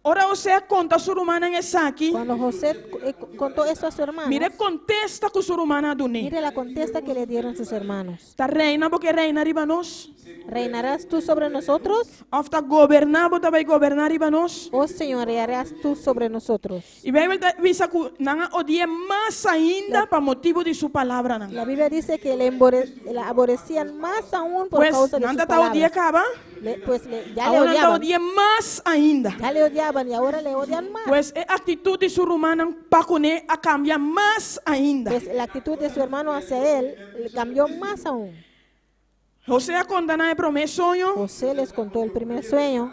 Ora José a konta su rumannan esaki. Cuando José contó eso a su hermano, Mira e kontesta ku su rumannan a dun'é. mire la contesta que le dieron sus hermanos. Ta reina bo ke reina riba nos. ¿Reinarás tú sobre nosotros? Òf ta goberná bo ta bai goberná riba nos. ¿O señorearás tú sobre nosotros? I Beibel ta bisa ku nan a odi'é mas ainda pa motibu di su palabranan. La Biblia dice que la aborrecían más aún por Pues causa de sus nan tabata odi'é palabras. kaba. Pues ya le Awor nan ta odiaban. odi'é mas ainda. Ya le odiaban y ahora le odian más. Pues e aktitut di su rumannan pa kuné a kambia mas ainda. Pues la actitud de su hermano hacia él le cambió más aún. José a konta nan e promé soño, José les contó el primer sueño,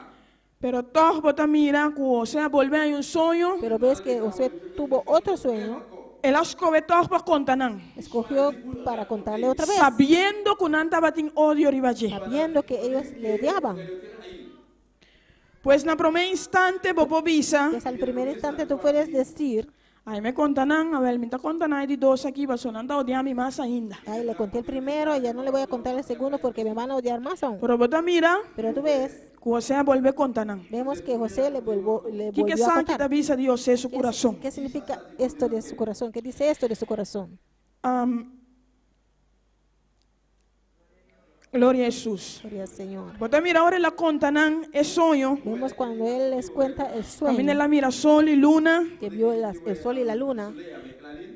pero toch bo ta mira ku José a bolbe haña un soño, pero ves que José tuvo otro sueño, el a skohe toch pa konta nan. Escogió para contarle otra vez, Sabiendo ku nan tabatin odio riba dje. Sabiendo que ellos le odiaban. Pues na promé instante bo por bisa, Pues al primer instante tú puedes decir, Ai, mi a konta nan, awèl mi ta konta nan e di dos aki, pasobra nan ta odia mi mas ainda. Ay, le conté el primero, ya no le voy a contar el segundo porque me van a odiar más aún. Pero bo ta mira Pero tú ves, ku José a bolbe konta nan. vemos que José le, volvó, le Kiko volvió a esaki ta contar. bisa di José su ¿Qué, kurason? qué significa esto de su corazón? ¿Qué dice esto de su corazón? Um, Gloria a Hesus. Gloria al Señor. Bo ta mira ora el a konta nan e soño. Vemos cuando él les cuenta el Kaminda el sueño a mira sol i luna. que vio el sol y la luna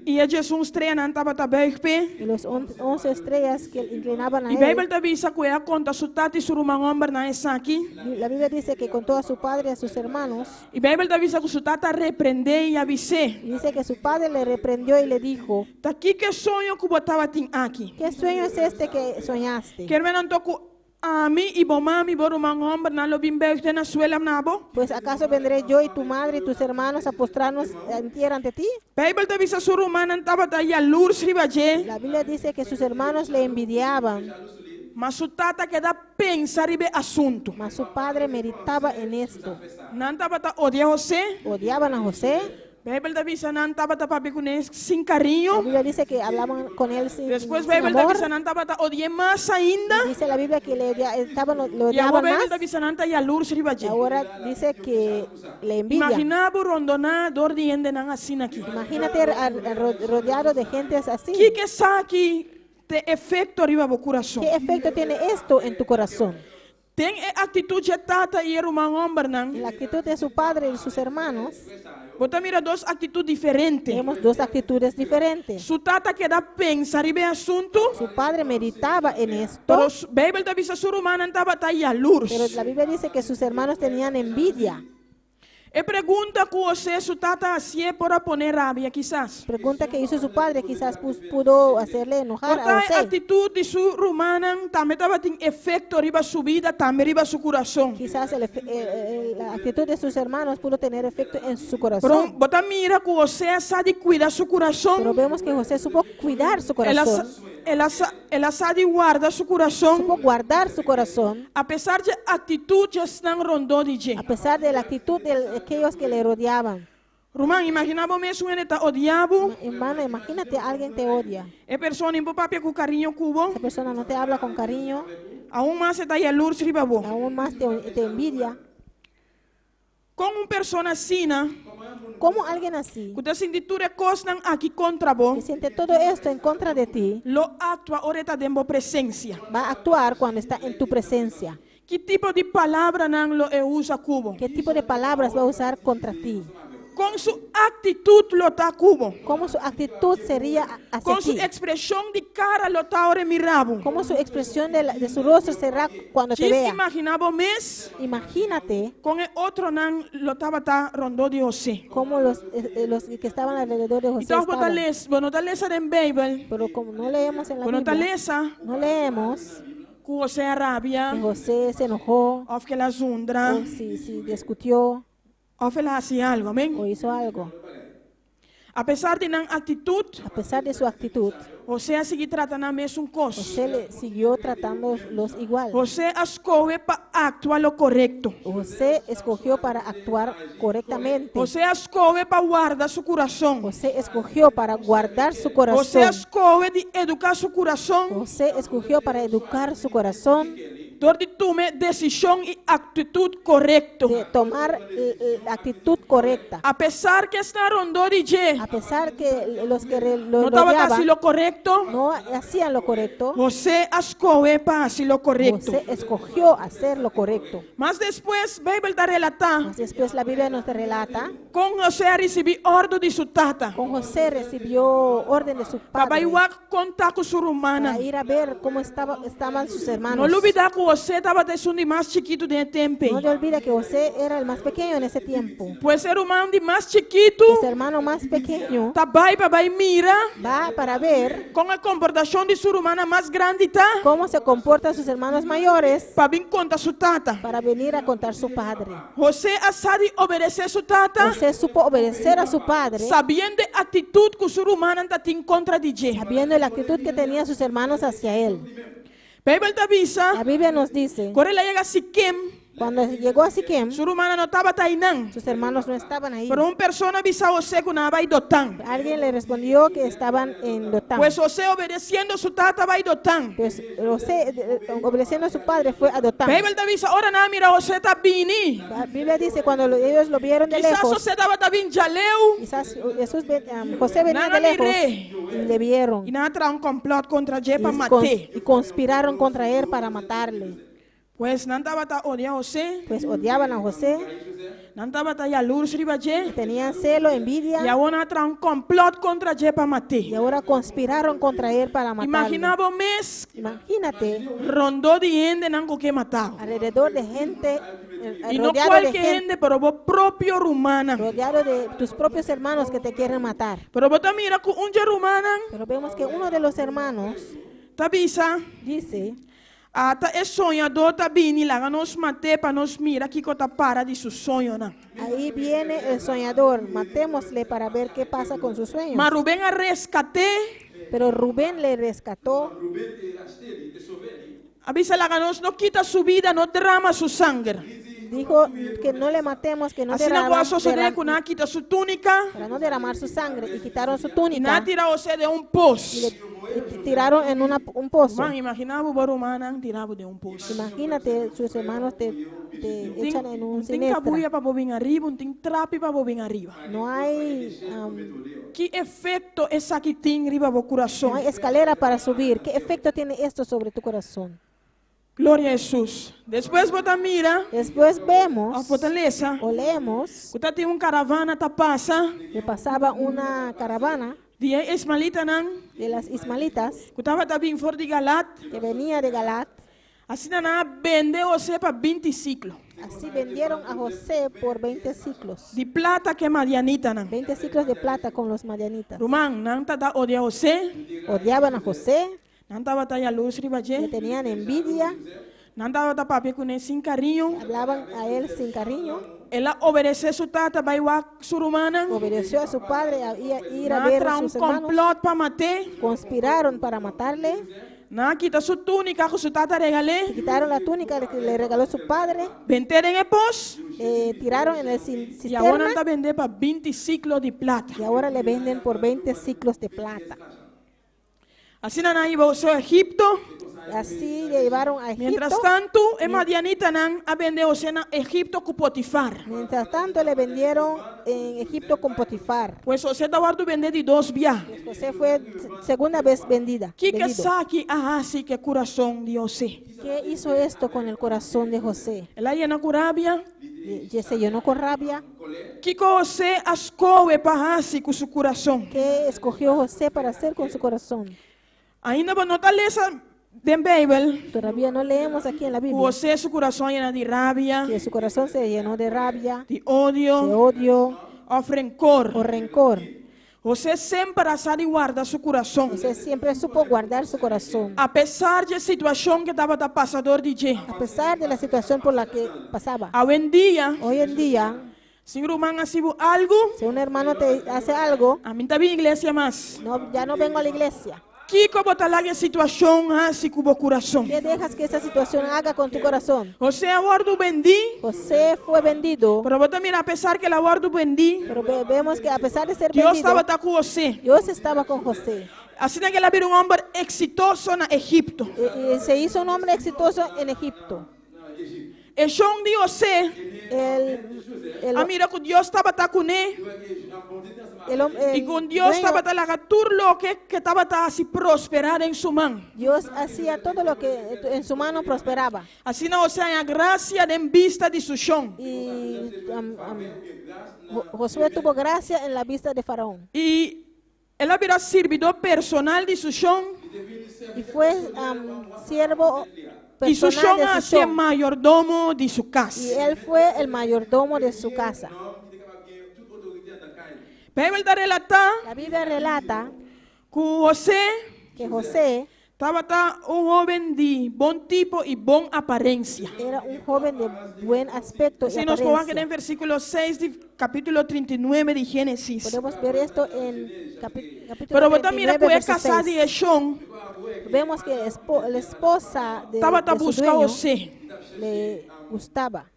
I e djesun streanan tabata buig p'e. y los 11 estrellas que inclinaban a I él. Beibel ta bisa ku el a konta su tata i su ruman hòmbernan esaki. La Biblia dice que contó a su padre y a sus hermanos. I Beibel ta bisa ku su tata a reprendé i a bis'é. Y dice que su padre le reprendió y le dijo, Ta kiko e soño ku bo tabatin aki? ¿Qué sueño es este que soñaste? Kier men anto ku ami i bo mami i bo ruman hòmbernan lo bin buig te na suela na bo? Pues acaso vendré yo y tu madre y tus hermanos a postrarnos en tierra ante ti? Beibel ta bisa su rumannan tabata yalurs riba dje. La Biblia dice que sus hermanos le envidiaban. Ma su tata a keda pensa riba e asuntu. Mas su padre meditaba en esto. Nan tabata odia José. Odiaban a José. Beibel ta bisa nan tabata papia kuné sin kariño. La Biblia dice que hablaban con él sin, Despues sin Beibel ta amor. bisa nan tabata odi'é mas ainda. Dice la Biblia que le odia, estaban, lo I awor odiaban Beibel ta más. bisa nan ta yalurs riba dje. Y ahora dice que le envidian. Imaginá bo rondoná dor di hendenan asina aki. Imagínate rodeado de gentes así. Kiko esaki te efekto riba bo kurason? ¿Qué efecto tiene esto en tu corazón? Den e aktitut dje tata i e ruman hòmbernan, La actitud de su padre y sus hermanos, bo ta mira dos aktitut diferente. Vemos dos actitudes diferentes. Su tata keda pensa riba e asuntu, Su padre meditaba en esto, pero Beibel ta bisa su rumannan tabata yalurs. pero la Biblia dice que sus hermanos tenían envidia. E pregunta ku José su tata a hasié por a pone rabia kisas. Pregunta que hizo su padre quizás pudo hacerle enojar Por a ta e José. actitud di su rumannan tambe tabatin efecto riba su bida, tambe riba su curason. Quizás la actitud de sus hermanos pudo tener efecto en su Pero corazón. bo ta mira ku José a sa di cuida su curason. Pero vemos que José supo cuidar su El a corazón. sa, el a sa, el a sa di guarda su curason. Supo guardar su corazón. A pesar dje actitud dje esnan rondó di dje. A pesar de la actitud de aquellos que le rodeaban. Ruman, imagina bo mes un hende ta odia bo. Hermano, imagínate, alguien te odia. E persona no por papia ku kariño ku bo. Esa persona no te habla con cariño. Aún mas e ta yalurs riba bo. Aún más te envidia. Kon un persona asina, ¿Cómo alguien así, ku ta sinti tur e kosnan aki kontra bo, que siente todo esto en contra de ti, lo aktua ora e ta den bo presensia? va a actuar cuando está en tu presencia? Ki tipo di palabranan lo e usa ku bo? ¿Qué tipo de palabras va a usar contra ti? Kon su aktitut lo ta ku bo? ¿Cómo su actitud sería hacia Kon su ti? ekspreshon di kara lo ta ora e mira bo? ¿Cómo su expresión de su rostro será cuando te Djis vea? imaginá bo mes Imagínate kon e otronan lo tabata rondó di José. cómo los que estaban alrededor de José I tòg bo ta estaban. les, bo no ta lesa den Beibel. Pero como no leemos en la Bo no ta Biblia, lesa no leemos ku José a rabia, que José se enojó, òf ku el a zundra, o si discutió, òf el a hasi algu, amèn? o hizo algo. Apesar di nan aktitut, A pesar de su actitud, José a sigui trata nan mesun kos. José le siguió tratándolos igual. José a skohe pa aktua lo korekto. José escogió para actuar correctamente. José a skohe pa warda su kurason. José escogió para guardar su corazón. José a skohe di eduká su kurason. José escogió para educar su corazón. Dor di tuma desishon i aktitut korekto. De tomar la actitud correcta. A pesar ku esnan rondó di dje. A pesar que los que lo No tabata hasi rodeaban lo korekto. no hacían lo correcto. José a skohe pa hasi lo korekto. José escogió hacer lo correcto. Mas despues Beibel ta relatá. Mas después la Biblia nos relata. Kon José a risibí òrdu di su tata. Con José recibió orden de su Pa bai padre. wak kon ta ku su rumannan. Para ir a ver cómo estaban sus hermanos. No lubidá ku José tabata esun di mas chikitu den e tempu. No te olvides que José era el más pequeño en ese tiempo. Pues e ruman di mas chikitu. Su hermano más pequeño. Ta bai pa bai mira. Va para ver. Kon e komportashon di su rumannan mas grandi ta. Cómo se comportan sus hermanos mayores. Pa bin konta su tata. Para venir a contar su padre. José a sa di obedesé su tata. José supo obedecer a su padre. Sabiendo e aktitut ku su rumannan tatin kontra di dje. Sabiendo la actitud que tenían sus hermanos hacia él. Beibel ta bisa. La Biblia nos dice. Ku ora el a yega Sikem. Cuando llegó a Siquem, Su rumannan no tabata einan. sus hermanos no estaban ahí. Pero un persona a bisa José ku nan a bai Dotán. Alguien le respondió que estaban en Dotán. Pues José obedesiendo su tata a bai Dotán. Pues José, obedeciendo a su padre, fue a Dotán. Beibel ta bisa ora nan a mira José ta bini. La Biblia dice cuando ellos lo vieron de Kisas lejos, José tabata bin djaleu quizás Jesús, José venía Nan de a lejos mir'é. y le vieron I nan a traha un kòmplòt kontra dje pa y, mat'é. y conspiraron contra él para matarle. Pues nan tabata odia José, Pues odiaban a José, nan tabata yalurs riba dje, tenían celo, i envidia awor nan a traha un kòmplòt kontra dje pa mat'é. y ahora conspiraron contra él para matarle. Imaginá bo mes Imagínate rondó di hendenan ku ke matá bo. alrededor de gente, I no rodeado de kualke gente, hende, pero bo propio rumannan. rodeado de tus propios hermanos que te quieren matar. Pero bo ta mira ku un dje rumannan Pero vemos que uno de los hermanos ta bisa, dice, Ata e soñadó ta bini, laga nos mat'é pa nos mira kiko ta para di su soñonan. Ahí viene el soñador, matémosle para ver qué pasa con sus sueños. Ma Rubén a reskat'é. Pero Rubén le rescató. A bisa laga nos no kita su bida, no drama su sanger. Dijo que no le matemos, que no Asina ku a derrama, sosodé ku derram- nan a kita su túnika para no derramar su sangre, y quitaron su i nan túnica a tira José den un pos. y le y tiraron en una, un pozo. Ruman, imaginá bo bo rumannan tira bo den un pos. Imagínate, sus hermanos te, te echan en un No tin kabuya siniestra. pa bo bin ariba, no tin trapi pa bo bin ariba. No hay, um, Ki efekto esaki tin riba bo no kurason? hay escalera para subir. ¿Qué efecto tiene esto sobre tu corazón? Gloria a Hesus. Despues bo ta mira, Después vemos òf bo ta lesa, o leemos ku tatin un karavana ta pasa que pasaba una caravana di e ismaelitanan de las ismaelitas ku tabata bin for di Galat. que venía de Galat. Asina nan a bende José pa binti siklo Así vendieron a José por 20 siclos. di plata ku e madianitanan. 20 siclos de plata con los madianitas. Ruman, nan tabata odia José. Odiaban a José. Nan tabata yalurs riba dje. Le tenían envidia. Nan tabata papia kuné sin kariño. Hablaban a él sin cariño. El a obedesé su tata bai wak su rumannan. Obedeció a su padre a ir a Nan a ver traha a un sus hermanos. complot pa mat'é. Conspiraron para matarle. Nan a kita su túnika ku su tata regal'é. Le quitaron la túnica que le regaló su padre. Bent'é den e pos. Le tiraron en el I awor nan cisterna. ta bend'é pa binti siklo di plata. Y ahora le venden por 20 siclos de plata. Asina nan a hiba José Egipto. Así le llevaron a Egipto. Mientras tanto, e madianitanan a bende José na Egipto ku Potifar. Mientras tanto, le vendieron en Egipto con Potifar. Pues José ta wòrdu bendé di dos bia. José fue segunda vez vendida. Kiko vendido. esaki a hasi ku e kurason di José? ¿Qué hizo esto con el corazón de José? El a yena ku rabia. Y se llenó con rabia. Kiko José a skohe pa hasi ku su kurason? ¿Qué escogió José para hacer con su corazón? Ainda bo no ta lesa den Beibel. Todavía no leemos aquí en la Ku Biblia José su kurason a yena di rabia, que su corazón se llenó de rabia, di odio, de odio òf renkor. o rencor. José semper a sa di warda su kurason. José siempre supo guardar su corazón. Apesar di e situashon ku tabata pasa dor di dje. A pesar de la situación por la que pasaba. Awendia, Hoy en día, si un ruman hasi bo algu, si un hermano te hace algo, ami n'ta bin iglesia mas. no, ya no vengo a la iglesia. Kiko bo ta laga e situashon hasi ku bo kurason? ¿Qué dejas que esa situación haga con tu corazón? José a wòrdu bendí. José fue vendido. Pero bo ta mira, apesar ku el a wòrdu bendí, Pero vemos que a pesar de ser Dios vendido, tabata ku José. Dios estaba con José. Asina ku el a bira un hòmber eksitoso na Egipto. Y se hizo un hombre exitoso en Egipto. E shon di José El, el, a mira ku Dios tabata kuné el hom- i el ku Dios dueño, tabata laga tur loke ku e tabata hasi prosperá den su man. Dios hacía todo lo que en su mano prosperaba. Asina José a haña grasia den bista di su shon. Y Josué tuvo gracia en la vista de Faraón. I el a bira sirbidó personal di su shon. Y fue siervo I su personal shon de a su hasié shon. mayordomo di su kas. Y él fue el mayordomo de su casa. Beibel ta relatá La Biblia relata ku José que José tabata un hóben di bon tipo i bon aparensia. era un joven de buen aspecto y Si nos por wak apariencia. den versíkulo 6 di kapítulo 39 di Génesis. Podemos ver esto en capítulo Pero bo ta mira 39, ku e verso kasá di 6. e shon Vemos que la esposa tabata de su buska dueño José. le gustaba.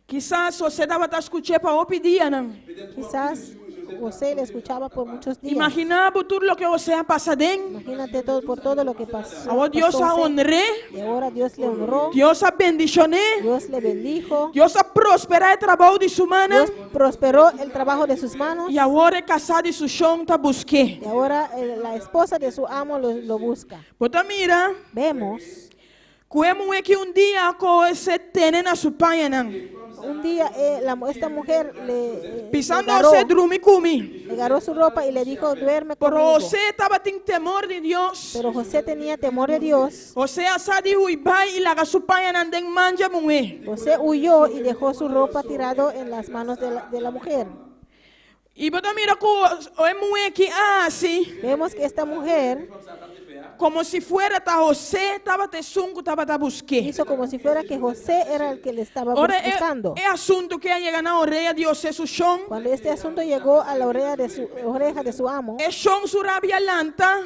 Kisas José tabata skuch'é pa hopi dianan. Quizás José le escuchaba por muchos días. Imaginá bo tur loke José a pasa aden. Imagínate todo, por todo lo que pasó. Awor Dios pasó a José. honr'é. Y ahora Dios le honró. Dios a bendishon'é. Dios le bendijo. Dios a prosperá e trabou di su mannan. Dios prosperó el trabajo de sus manos. I awor e kasá di su shon ta busk'é. Y ahora la esposa de su amo lo busca. Bo ta mira Vemos ku e muhé ki un dia a kohe José tene na su pañanan. Un dia esta mujer le Pisando agarró, José, drumi ku mi. le agarró su ropa y le dijo, duerme Pero conmigo. José tabatin temor di Dios. Pero José tenía temor de Dios. José a sa di hui bai i laga su pañanan den man dje muhé. José huyó y dejó su ropa tirado en las manos de la mujer. I bo ta mira ku e muhé ki a hasi Vemos que esta mujer komo si fuera ta José tabata esun ku tabata busk'é. hizo como si fuera que José era el que le estaba Ora e, buscando. e asuntu ki a yega na orea di José su shon, Cuando este asunto llegó a la oreja de su, oreja de su amo, e shon su rabia a lanta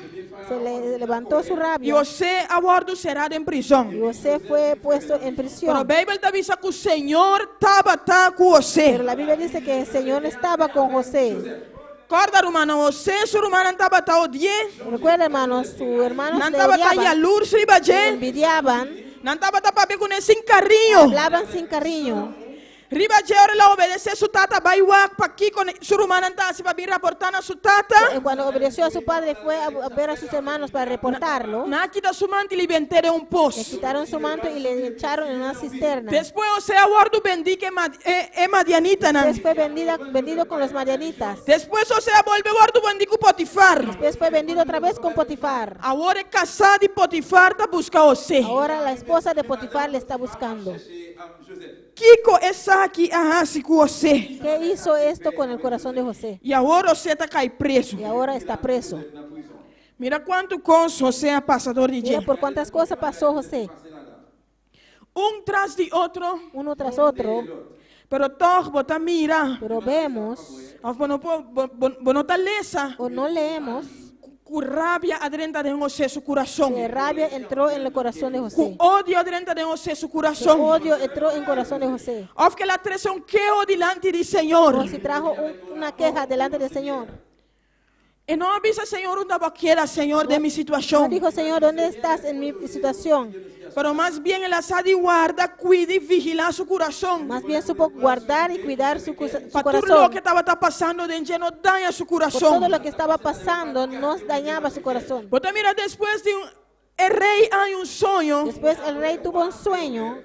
se le levantó su i rabia José a wòrdu será den prizòn. y José fue puesto en prisión. Pero Beibel ta bisa ku Señor tabata ku José. Pero la Biblia dice que el Señor estaba con José. Kòrda rumannan, José su rumannan tabata odi'é. Recuerda, hermanos, sus hermanos Nan le tabata odiaban, yalurs riba le dje. envidiaban, Nan tabata papia kuné sin kariño. hablaban sin cariño. Riba dje ora el a obedesé su tata bai wak pakiko su rumannan ta hasi pa bin raportá na su tata. Cuando obedeció a su padre fue a ver a sus hermanos para reportarlo. Nan a kita su manto i libent'é den un Le pos. quitaron su manto y le echaron en una cisterna. Despues José a wòrdu bendí ku e madianitanan. Después fue vendido con los madianitas. Despues José a bolbe wòrdu bendí ku Potifar. Después fue vendido otra vez con Potifar. Awor e kasá di Potifar ta buska José. Ahora la esposa de Potifar le está buscando. Kiko esaki a hasi ku José? Ke hizo esto con el corazón de José? I awor José ta kai preso. Y ahora está preso. Mira kuantu kos José a pasa dor di dje. Mira por cuántas cosas pasó José. Un tras di otro. Uno tras otro. Pero tòg bo ta mira. Pero vemos. Òf bo no por, bo, bo, bo no ta lesa. O no leemos. Ku rabia a drenta den José su kurason. Que rabia entró en el corazón de José. Ku odio a drenta den José su kurason. Que odio entró en corazón de José. Òf ku el a trese un keho dilanti di Señor. O si trajo una queja delante del Señor. E no a bisa Señor unda bo a keda Señor den mi situashon. No dijo Señor dónde estás en mi situación. Pero mas bien el a sa di warda, cuida y vigila su curason. Más bien supo guardar y cuidar su su Pa tur corazón. loke tabata pasando den dje no daña su Por curason. todo lo que estaba pasando no dañaba su corazón. Bo ta mira despues di un e rey haña un soño. Después el rey tuvo un sueño.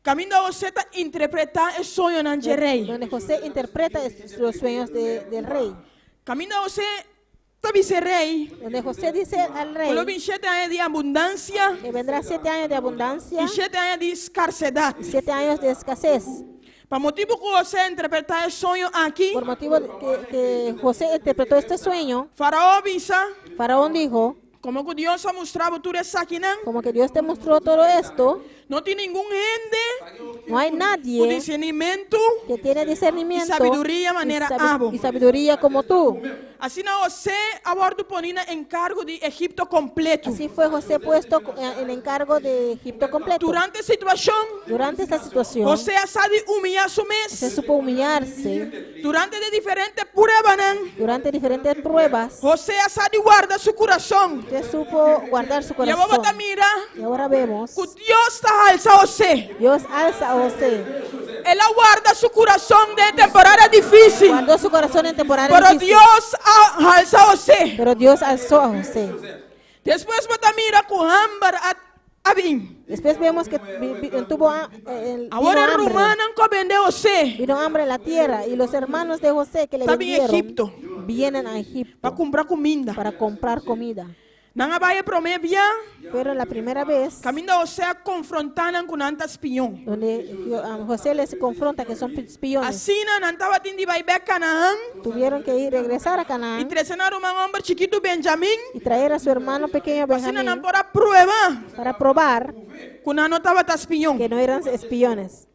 Caminda José ta interpreta e soñonan dje rey. Donde José interpreta los sueños del rey. Caminda José ta bisa e rey. Donde José dice al rey. Ku lo bin shete aña di abundansia. Que vendrá siete años de abundancia. I shete aña di skarsedat. Y siete años de escasez. Pa motibu ku José a interpretá e soño aki. Por motivo que José interpretó este sueño. Faraó a bisa. Faraón dijo. Komo ku Dios a mustra bo tur esakinan. Como que Dios te mostró todo esto. No tin ningun hende. No hay nadie. Ku disernimentu. Que tiene discernimiento. I sabiduria manera abo. Y sabiduría como tú. Asina José a wòrdu poní na enkargo di Egipto kompleto. Así fue José puesto en encargo de Egipto completo. Durante e situashon. Durante esta situación. José a sa di humillá su mes. José supo humillarse. Durante di diferente pruebanan. Durante diferentes pruebas. José a sa di warda su kurason. José supo guardar su I awor corazón. bo ta mira. Y ahora vemos. Ku Dios ta alsa José. Dios alza a José. El a warda su kurason den temporada difísil. Guardó su corazón en temporada Pero difícil. Dios a alsa José. Pero Dios alzó a José. Despues bo ta mira ku hamber a a bin. Después vemos que tuvo el, vino Awor e hambre. rumannan ku a bende José. Vino hambre en la tierra y los hermanos de José que le Ta bin vendieron Egipto. vienen a Egipto. Pa kumpra kuminda. Para comprar comida. Nan a bai e promé bia. Fueron la primera vez. Kaminda José a konfrontá nan ku nan ta spion. Donde José les confronta que son espiones. Asina nan tabatin di bai bèk Canaán. Tuvieron que ir regresar a Canaán. I trese nan ruman hòmber chikitu Benjamin. Y traer a su hermano pequeño Asina nan Benjamín. por a prueba. Para probar. Ku nan no tabata spion. Que no eran espiones.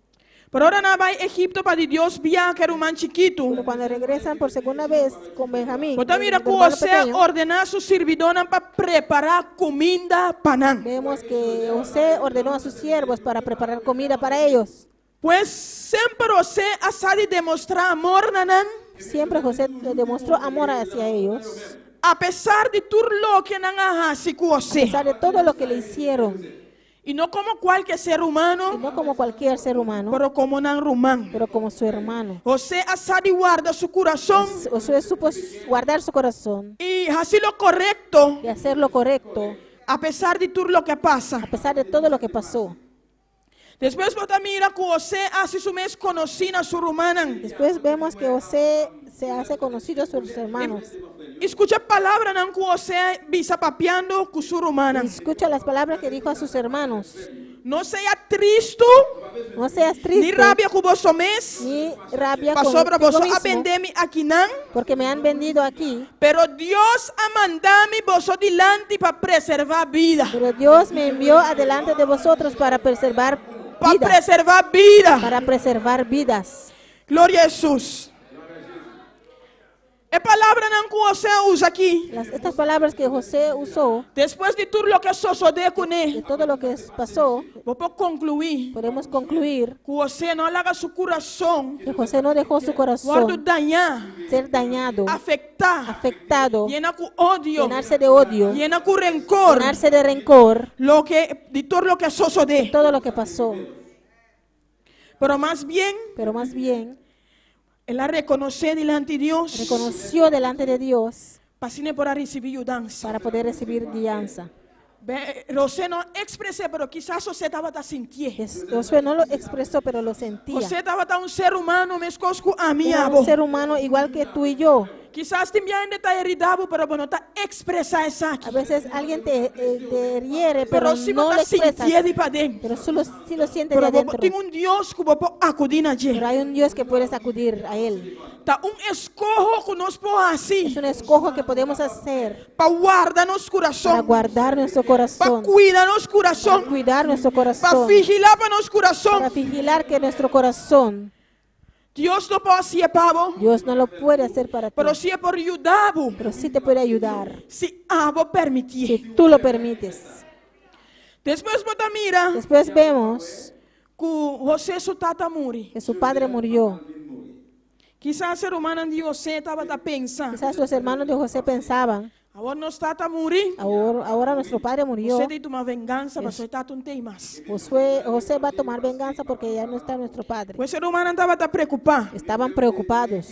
Pero ora nan a bai Egipto pa di dos bia ku e ruman chikitu. Pero cuando regresan por segunda vez con Benjamín, Bo ta el mira ku hermano José a pequeño, ordená su sirbidónan pa prepará kuminda pa nan. vemos que José ordenó a sus siervos para preparar comida para ellos. Pues semper José a sa di demostrá amor na nan. Siempre José le demostró amor hacia ellos, Apesar di tur loke nan a hasi ku a José. pesar de todo lo que le hicieron. I no komo kualke ser Y humano, no como cualquier ser humano, pero komo nan ruman. pero como su hermano. José a sa di warda su kurason José supo guardar su corazón i hasi lo korekto y hacer lo correcto apesar di tur loke a pasa. a pesar de todo lo que pasó. Despues bo ta mira ku José a hasi su mes konosí na su rumannan. Después vemos que José se hace conocido a sus hermanos. I skucha palabranan ku José a bisa papiando ku su rumannan. Escucha las palabras que dijo a sus hermanos. No sea tristu, No seas ni triste, rabia ku boso mes, ni rabia pasobra contigo boso a mismo, bende mi akinan, porque me han vendido aquí. pero Dios a manda mi boso dilanti pa preservá bida. Pero Dios me envió adelante de vosotros para preservar Pa vidas. preservá bida. Para preservar vidas. Gloria a Hesus. E palabranan ku José a usa aki. Las, estas palabras que José usó, Despues di tur loke a sosodé kuné, de todo lo que pasó, bo por konkluí podemos concluir ku José no a laga su kurason que José no dejó su wòrdu corazón dañá, ser dañado, afektá, afectado, yena ku odio, llenarse de odio, yena ku renkor, llenarse de rencor, loke, di tur loke a sosodé. todo lo que pasó. Pero mas bien, Pero más bien, el a rekonosé dilanti Dios reconoció delante de Dios pa asina e por a risibí yudansa. para poder recibir guianza. Be, José no a ekspres'é, pero kisas José tabata sintié. Josué no lo expresó, pero lo sentía. José tabata un ser humano meskos ku ami Era abo. un ser humano igual que tú y yo. Kisas tin bia hende ta heridá bo, pero bo no ta ekspresá esaki. A veces alguien te, eh, te hiere, pero Pero si no bo lo ta expresas. sintié di paden. Pero solo si lo sientes de Pero bo adentro. tin un Dios ku bo por akudí na dje. Pero hay un Dios que puedes acudir a Él. Ta un eskoho ku nos por hasi. Es un escojo que podemos hacer Pa warda nos para kurason. guardar nuestro Pa corazón. kuida nos Para kurason. cuidar nuestro Pa corazón. vigilá pa nos kurason. Para vigilar que nuestro corazón, Dios no por hasié pa bo. Dios no lo puede hacer para ti. Pero si e por yuda bo. Pero sí te puede ayudar. Si abo permití. Si tú lo permites. Despues bo ta mira Después vemos ku José su tata a muri. que su padre murió. Kisas e rumannan di José tabata pensa. Quizás los hermanos de José pensaban, Awor nos tata a muri. ahora, ahora nuestro padre murió. José ta bai tuma vengansa, pasobra e tata no t'ei mas. Josué, José va a tomar venganza porque ya no está nuestro padre. Pues e rumannan tabata preokupá. Estaban preocupados.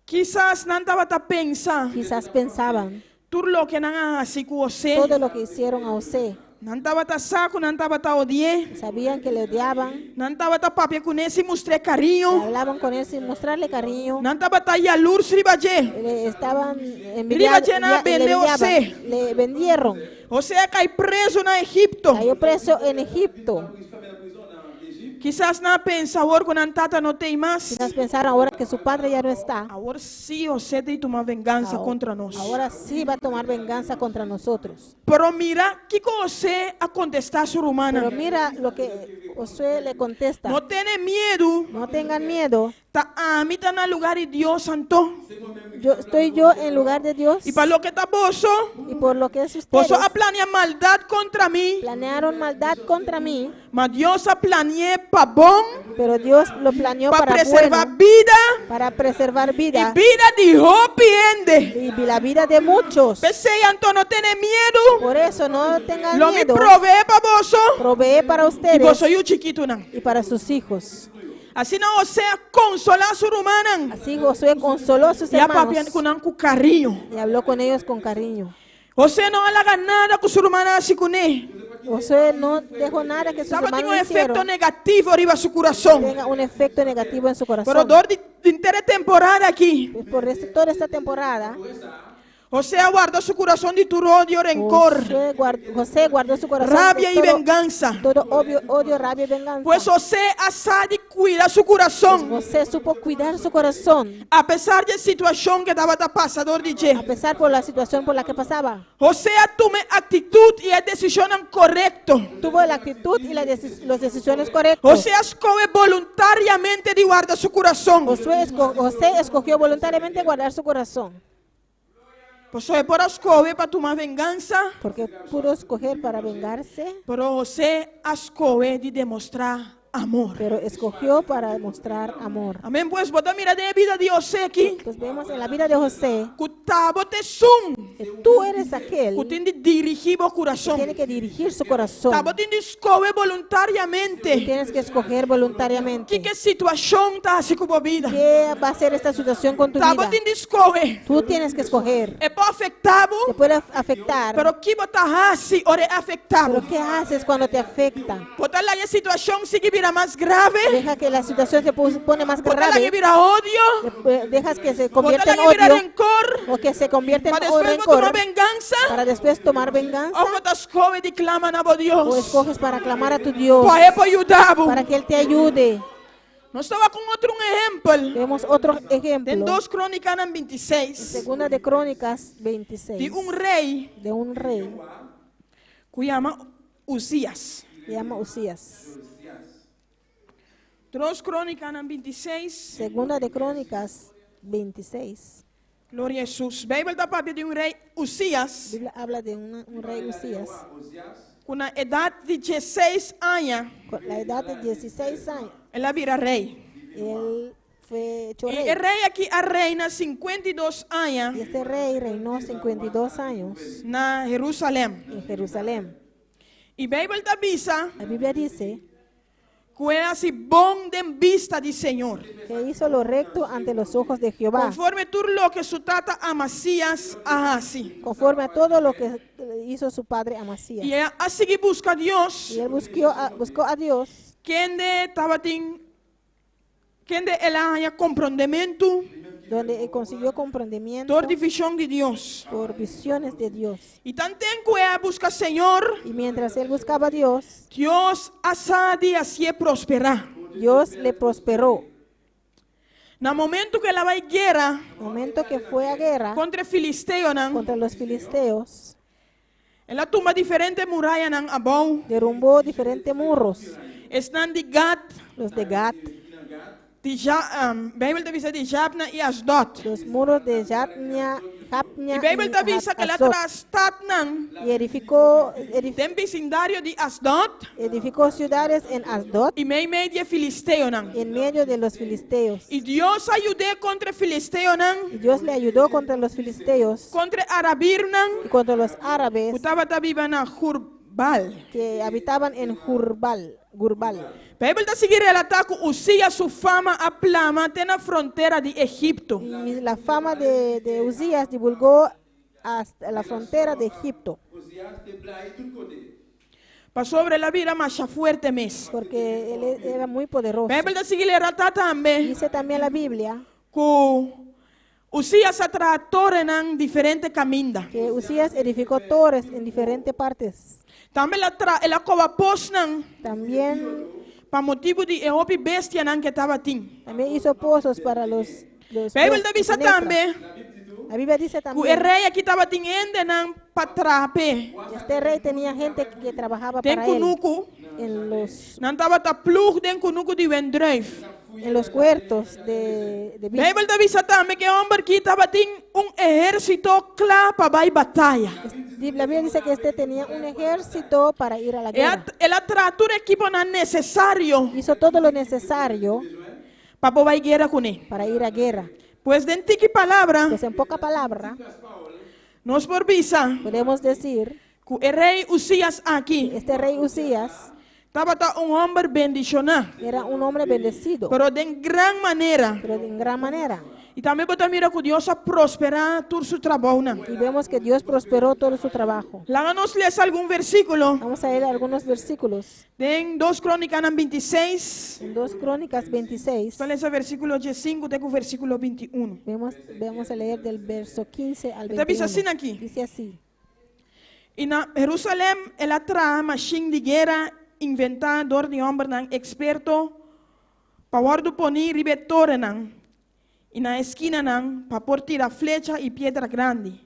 Kisas nan tabata pensa. Quizás pensaban Tur loke nan a hasi ku José. todo lo que hicieron a José. Nan tabata sa ku nan tabata odi'é. Sabían que le odiaban. Nan tabata papia kuné sin mustr'é kariño. Hablaban con él sin mostrarle cariño. Nan tabata yalurs riba dje. Le estaban Riba envidiando. dje nan a Le, bende envidiaban, José. le vendieron. José a kai preso na Egipto. Cayó preso en Egipto. Kisas nan a pensa awor ku nan tata no t'ei mas. Quizás pensaron ahora que su padre ya no está. Awor sí José ta bai tuma vengansa kontra nos. Ahora sí va a tomar venganza contra nosotros. Pero mira, kiko José a kontestá su rumannan. Pero mira lo que Josué le contesta. No tene miedu. No tengan miedo. Ta ami ta na lugá di Dios anto. Yo estoy yo en lugar de Dios. I pa loke ta boso, Y por lo que es ustedes boso a plania maldat kontra mi, planearon maldad contra mí, ma Dios a plani'é pa bon, pero Dios lo planeó pa para preservá bueno, bida para preservar i vida bida di hopi hende. y la vida de muchos. P'esei anto no tene miedu. Por eso no tengan Lo mi miedo. proveé pa boso Provee para i ustedes boso yu chikitunan. y para sus hijos. Asina José a konsolá su rumannan. Así Josué consoló a sus I a papia hermanos ku nan ku kariño. y habló con ellos con cariño. José no a laga nada ku su rumannan a hasi kuné. Josué no dejó nada que sus Tabatin hermanos un efekto hicieron negativo riba su kurason. tenga un efecto negativo en su Pero corazón. dor di henter e temporada aki, Pues por este- toda esta temporada, José a warda su kurason di tur odio, renkor, José guardó su corazón de rabia i todo, vengansa. todo odio, odio, rabia y venganza. Pues José a sa di kuida su kurason, José supo cuidar su corazón, apesar di e situashon ku e tabata pasa dor di dje. a pesar por la situación por la que pasaba. José a tuma e aktitut i e desishonnan korekto. Tuvo la actitud y la decis- las decisiones correctas. José a skohe boluntariamente di warda su kurason. Josué esco- José escogió voluntariamente guardar su corazón, Pasobra e por a skohe pa tuma vengansa, porque pudo escoger para vengarse, pero José a skohe di demostrá amor. pero escogió para mostrar amor. Amèn. Pues bo ta mira den e bida di José aki, Entonces vemos en la vida de José ku t'abo ta esun que tú eres aquel ku tin di dirigí bo que kurason. tiene que dirigir su corazón. T'abo tin di skohe boluntariamente. Tienes que escoger voluntariamente. Kiko e situashon ta hasi ku bo bida. ¿Qué va a ser esta situación con tu T'abo vida? tin di skohe. Tú tienes que escoger. E por afektá bo, Te puede afectar, pero ki bo ta hasi ora e afektá bo? pero ¿qué haces cuando te afecta? Bo ta laga e situashon sigui bira mas grave. Deja que la situación se pone más Bo ta laga grave. bira odio. Dejas que se Bo ta convierta en laga bira odio renkor. o que se convierta en Pa despues bo tuma rencor vengansa. para después tomar venganza Òf bo ta skohe di klama na bo o Dios. escoges para clamar a tu Dios Pa e por yuda bo. para que Él te ayude. Nos ta wak un otro un ehèmpel. Vemos otro Den ejemplo. 2 Krónikanan 26. Segunda de Crónicas 26. Di un rei De un rey ku yama Uzías. se llama Usías. 2 Krónikanan 26. Segunda de Crónicas 26. Gloria a Hesus. Beibel ta papia di un rei Uzías. La Biblia habla de un rey Usías Ku na edat di 16 aña con la edad de 16 años. El a bira rei. Él fue hecho I rey. e rei aki a reina 52 aña Y este rey reinó 52 años na Jerusalèm. en Jerusalén. I Beibel ta bisa La Biblia dice ku el a hasi bon den bista di Señor. que hizo lo recto ante los ojos de Jehová, Konforme tur loke su tata Amasías a hasi. conforme a todo lo que hizo su padre Amasías. I el a sigui buska Dios, Y él buscó a, buscó a Dios, kende tabatin kende el a haña komprondementu donde él consiguió comprendimiento dor di vishon di Dios. por visiones de Dios. I tanten ku el a buska Señor, Y mientras él buscaba a Dios, Dios a sa di hasié prosperá. Dios le prosperó. Na momento ku el a bai guera Momento que fue a guerra kontra e filisteonan, contra los filisteos, el a tumba diferente murayanan abou. derrumbó diferentes muros, Esnan di Gat, los de Gat, di Ja, um, Beibel ta bisa di Jabna i Asdod. los muros de Jatnia, Japnia I Beibel y ta bisa ku el a Azot. traha statnan Y edificó, den bisindario di Asdod edificó ciudades en Asdod, i meimei di e filisteonan. en medio de los filisteos. I Dios a yud'é kontra e filisteonan, Y Dios le ayudó contra los filisteos kontra e arabirnan, y contra los árabes ku tabata biba na Gurbal. que habitaban en Jurbal, Gurbal. Beibel ta sigui relatá ku Uzías su fama a plama te na frontera di Egipto. Y la fama de Uzías divulgó hasta la frontera de Egipto, Pasobra el a bira masha fuerte mes. porque él era muy poderoso. Beibel ta sigui relatá tambe Dice también la Biblia ku Uzías a traha torennan diferente kaminda. que Uzías edificó torres en diferentes partes. Tambe el a tra el a koba posnan También, pa motibu di e hopi bestianan ku e tabatin. también hizo pozos para los Beibel ta pez- bisa penetras. tambe La Biblia dice ku e también rei aki tabatin hendenan pa traha p'e. este rey tenía gente que trabajaba Den para él kunuku, en los, nan tabata plug den kunuku di wendruif. en los huertos de vid. Beibel ta bisa tambe ku e hòmber aki tabatin un ehérsito kla pa bai bataya. La Biblia dice que este tenía un ejército para ir a la El a, guerra. el a traha tur ekiponan nesesario Hizo todo lo necesario pa por bai guera kuné. para ir a guerra. Pues den tiki palabra, Pues en poca palabra nos por bisa podemos decir ku e rei Uzías aki este rey Uzías tabata un hòmber bendishoná, era un hombre bendecido, pero den gran manera. pero en gran manera. I tambe bo ta mira ku Dios a prosperá tur su trabounan. Y vemos que Dios prosperó todo su trabajo. Laga nos lesa algun versíkulo. Vamos a leer algunos versículos. Den 2 Krónikanan 26, En 2 Crónicas 26, ta lesa versíkulo 15 te ku versíkulo 21. vemos a leer del verso 15 al E ta bisa 21. asina aki. Dice así. I na Herusalèm el a traha mashin di guera inventá dor di hòmbernan eksperto pa wòrdu poní riba e torennan i na e skinanan pa por tira flecha i piedra grandi.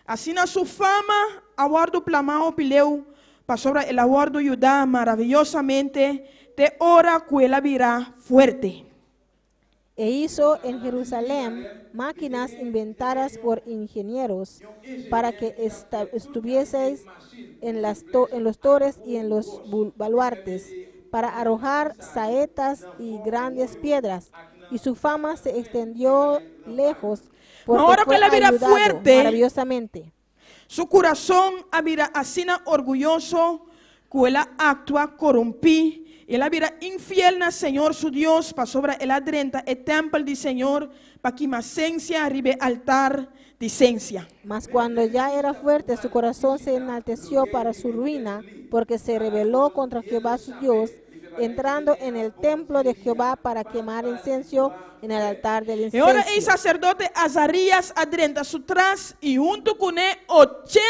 Asina su fama a wòrdu plamá hopi leu pasobra el a wòrdu yudá maraviyosamente te ora ku el a bira fuerte. E hizo en Jerusalén máquinas inventadas por ingenieros para que estuvieseis en los torres y en los baluartes, para arrojar saetas y grandes piedras. Y su fama se extendió lejos porque Ahora fue que la vida ayudado fuerte, maravillosamente. Su kurason a bira asina orguyoso ku el a aktua korumpí i el a bira infiel na Señor su Dios pasobra el a drenta e tèmpel di Señor pa kima sensia riba e altar di sensia. Mas cuando ya era fuerte, su corazón se enalteció para su ruina, porque se rebeló contra Jehová su Dios, entrando en el templo de Jehová para quemar incienso en el altar del E ora ei incienso. saserdote Azarías a drenta su tras i huntu kuné 80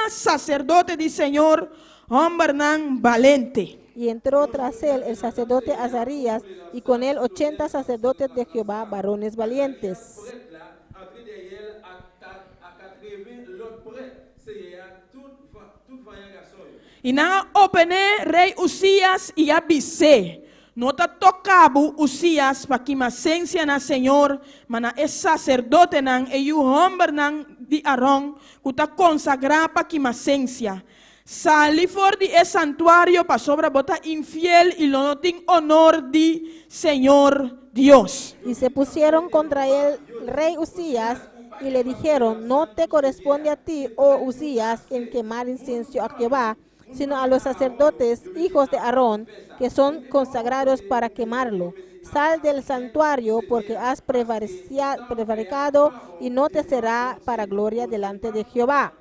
saserdote di Señor, hòmbernan balente. Y entró tras él el sacerdote Azarías y con él 80 sacerdotes de Jehová, varones valientes. Prèt la, antre dèyè l ak a katreven lòt prèt Senyè a, tout vanyan gason yo. I nan a oponé rei Usías i a bis'é, No ta toka bo, Usías, pa kima sensia na señor, ma na e saserdotenan, e yu hòmbernan di Aron, ku ta konsagrá pa kima sensia. Sali for di e santuario, pasobra bo ta infiel i lo no tin onor di señor Dios. Y se pusieron contra el rey Usías y le dijeron, No te corresponde a ti, oh Usías, en quemar incienso a Jehová, sino a los sacerdotes, hijos de Aarón, que son consagrados para quemarlo. Sal del santuario, porque has prevaricado y no te será para gloria delante de Jehová.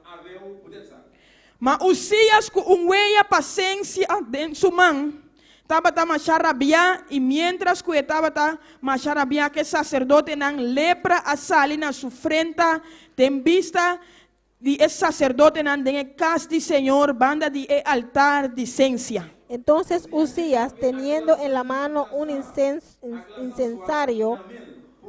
Ma Usías ku un wea pa sensia den su man, tabata masha rabiá, i miéntras ku e tabata masha rabiá ku e saserdotenan, lepra a sali na su frenta den bista di e saserdotenan den e kas di señor banda di e altar di sensia. Entonces Usías, teniendo en la mano un incensario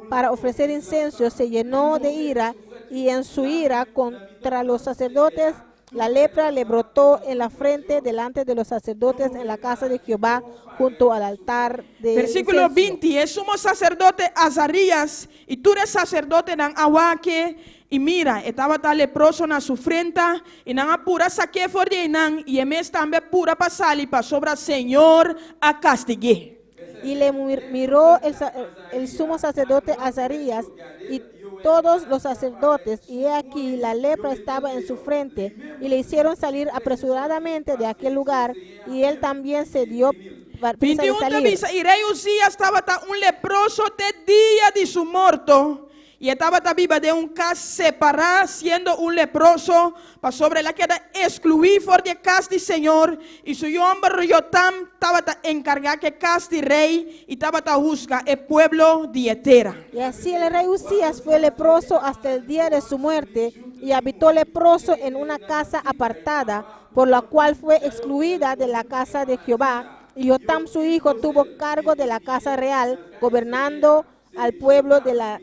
para ofrecer incienso, se llenó de ira y en su ira contra los sacerdotes la lepra le brotó en la frente delante de los sacerdotes en la casa de Jehová junto al altar de Versíkulo incienso. 20, e sumo saserdote Azarías i tur e saserdotenan a wak e, i mira, e tabata leproso na su frenta, i nan a pura sak'é for di einan, i e mes tambe a pura pa sali, pasobra Señor a kastig'é. Y le miró el sumo sacerdote Azarías y todos los sacerdotes, y he aquí la lepra estaba en su frente, y le hicieron salir apresuradamente de aquel lugar, y él también se dio prisa de 21 ta salir. bisa, I rei Uzías tabata un leproso te dia di su morto, i e tabata biba den un kas separá, siendo un leproso, pasobra el a keda eskluí for di e kas di señor, i su yu hòmber Jotam tabata enkargá ku e kas di rei i tabata husga e pueblo di e tera. Y así el rey Uzías fue leproso hasta el día de su muerte y habitó leproso en una casa apartada, por la cual fue excluida de la casa de Jehová. Y Jotam su hijo tuvo cargo de la casa real, gobernando al pueblo de la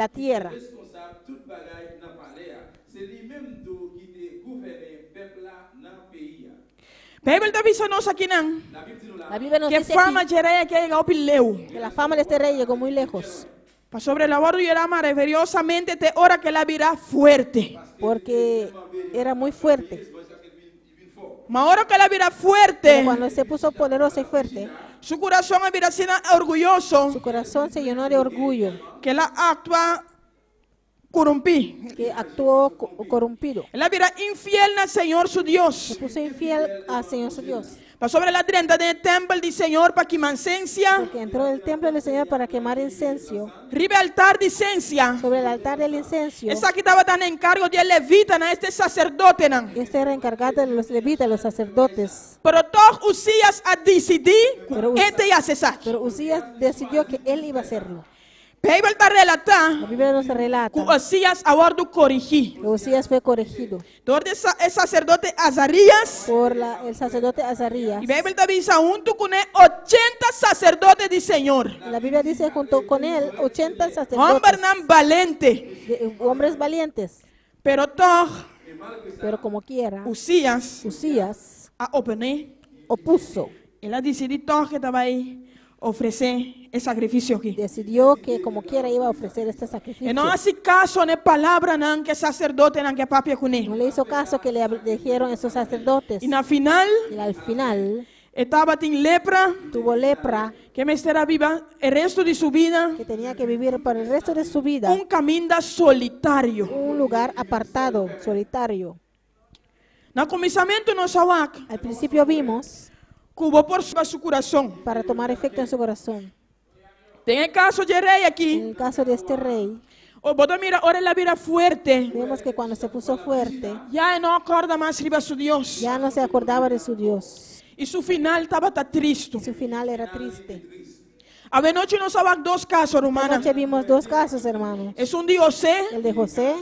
tierra. Responsab tout bagay nan palè a. Se li menm tou ki te gouvène pèp la nan peyi a. Beibel ta bisa nos akinan Labib di nou la La Biblia nos ku dice fama aquí di e rei aki a yega hopi leu. que la fama de este rey llegó muy lejos, Pasobra el a wòrdu yudá maraviyosamente te ora ku el a bira fuerte. Porque era muy fuerte. Ma ora ku el a bira Pero fuerte, cuando se puso poderoso y fuerte, su kurason a bira asina orguyoso su corazón se llenó de orgullo, ku el a aktua. Korumpí. Que actuó corrompido. El a bira infiel na Señor su Se Dios. puso infiel al Señor su Dios. Pasobra el a drenta den e tèmpel di Señor pa kima nsensia. Porque entró en el templo del Señor para quemar incenso. Riba e altar di sensia. Sobre el altar del incenso. Esaki tabata na enkargo di e levitanan, esta e saserdotenan. Este era encargado de los levitas, los sacerdotes. Pero tòg Usías a disidí ku Pero e ta hasi esaki. Pero Usías decidió que él iba a hacerlo. Beibel ta relatá La Biblia nos relata ku Usías a wòrdu korigí que Usías fue corregido dor di e saserdote Azarías. por la, el sacerdote Azarías. I Beibel ta bisa huntu kuné ochenta saserdote di Señor. La Biblia dice junto con él 80 sacerdotes, Hòmbernan balente. hombres valientes. Pero tòg Pero como quiera, Usías Usías a oponé. opuso. El a disidí tòg e ta bai ofresé e sakrifisio akí. Decidió que como quiera iba a ofrecer este sacrificio. E no a hasi kaso na e palabranan ku e saserdotenan ke a papia kuné. No le hizo caso que le dijeron esos sacerdotes. I na final, Y al final e tabatin lepra, tuvo lepra, ku e mester a biba e resto di su bida que tenía que vivir por el resto de su vida un kaminda solitario. un lugar apartado, solitario. Na kuminsamentu nos a wak Al principio vimos ku bo por suba su kurason. para tomar efecto en su corazón. Den e kaso dje rei aki, En el caso de este rey, o bo ta mira ora el a bira fuerte, vemos que cuando se puso fuerte, ya e no a kòrda mas riba su Dios. ya no se acordaba de su Dios. I su final tabata tristu. Su final era triste. Awenochi nos a wak dos kaso, rumannan. Anoche vimos dos casos, hermano. Esun di José, El de José,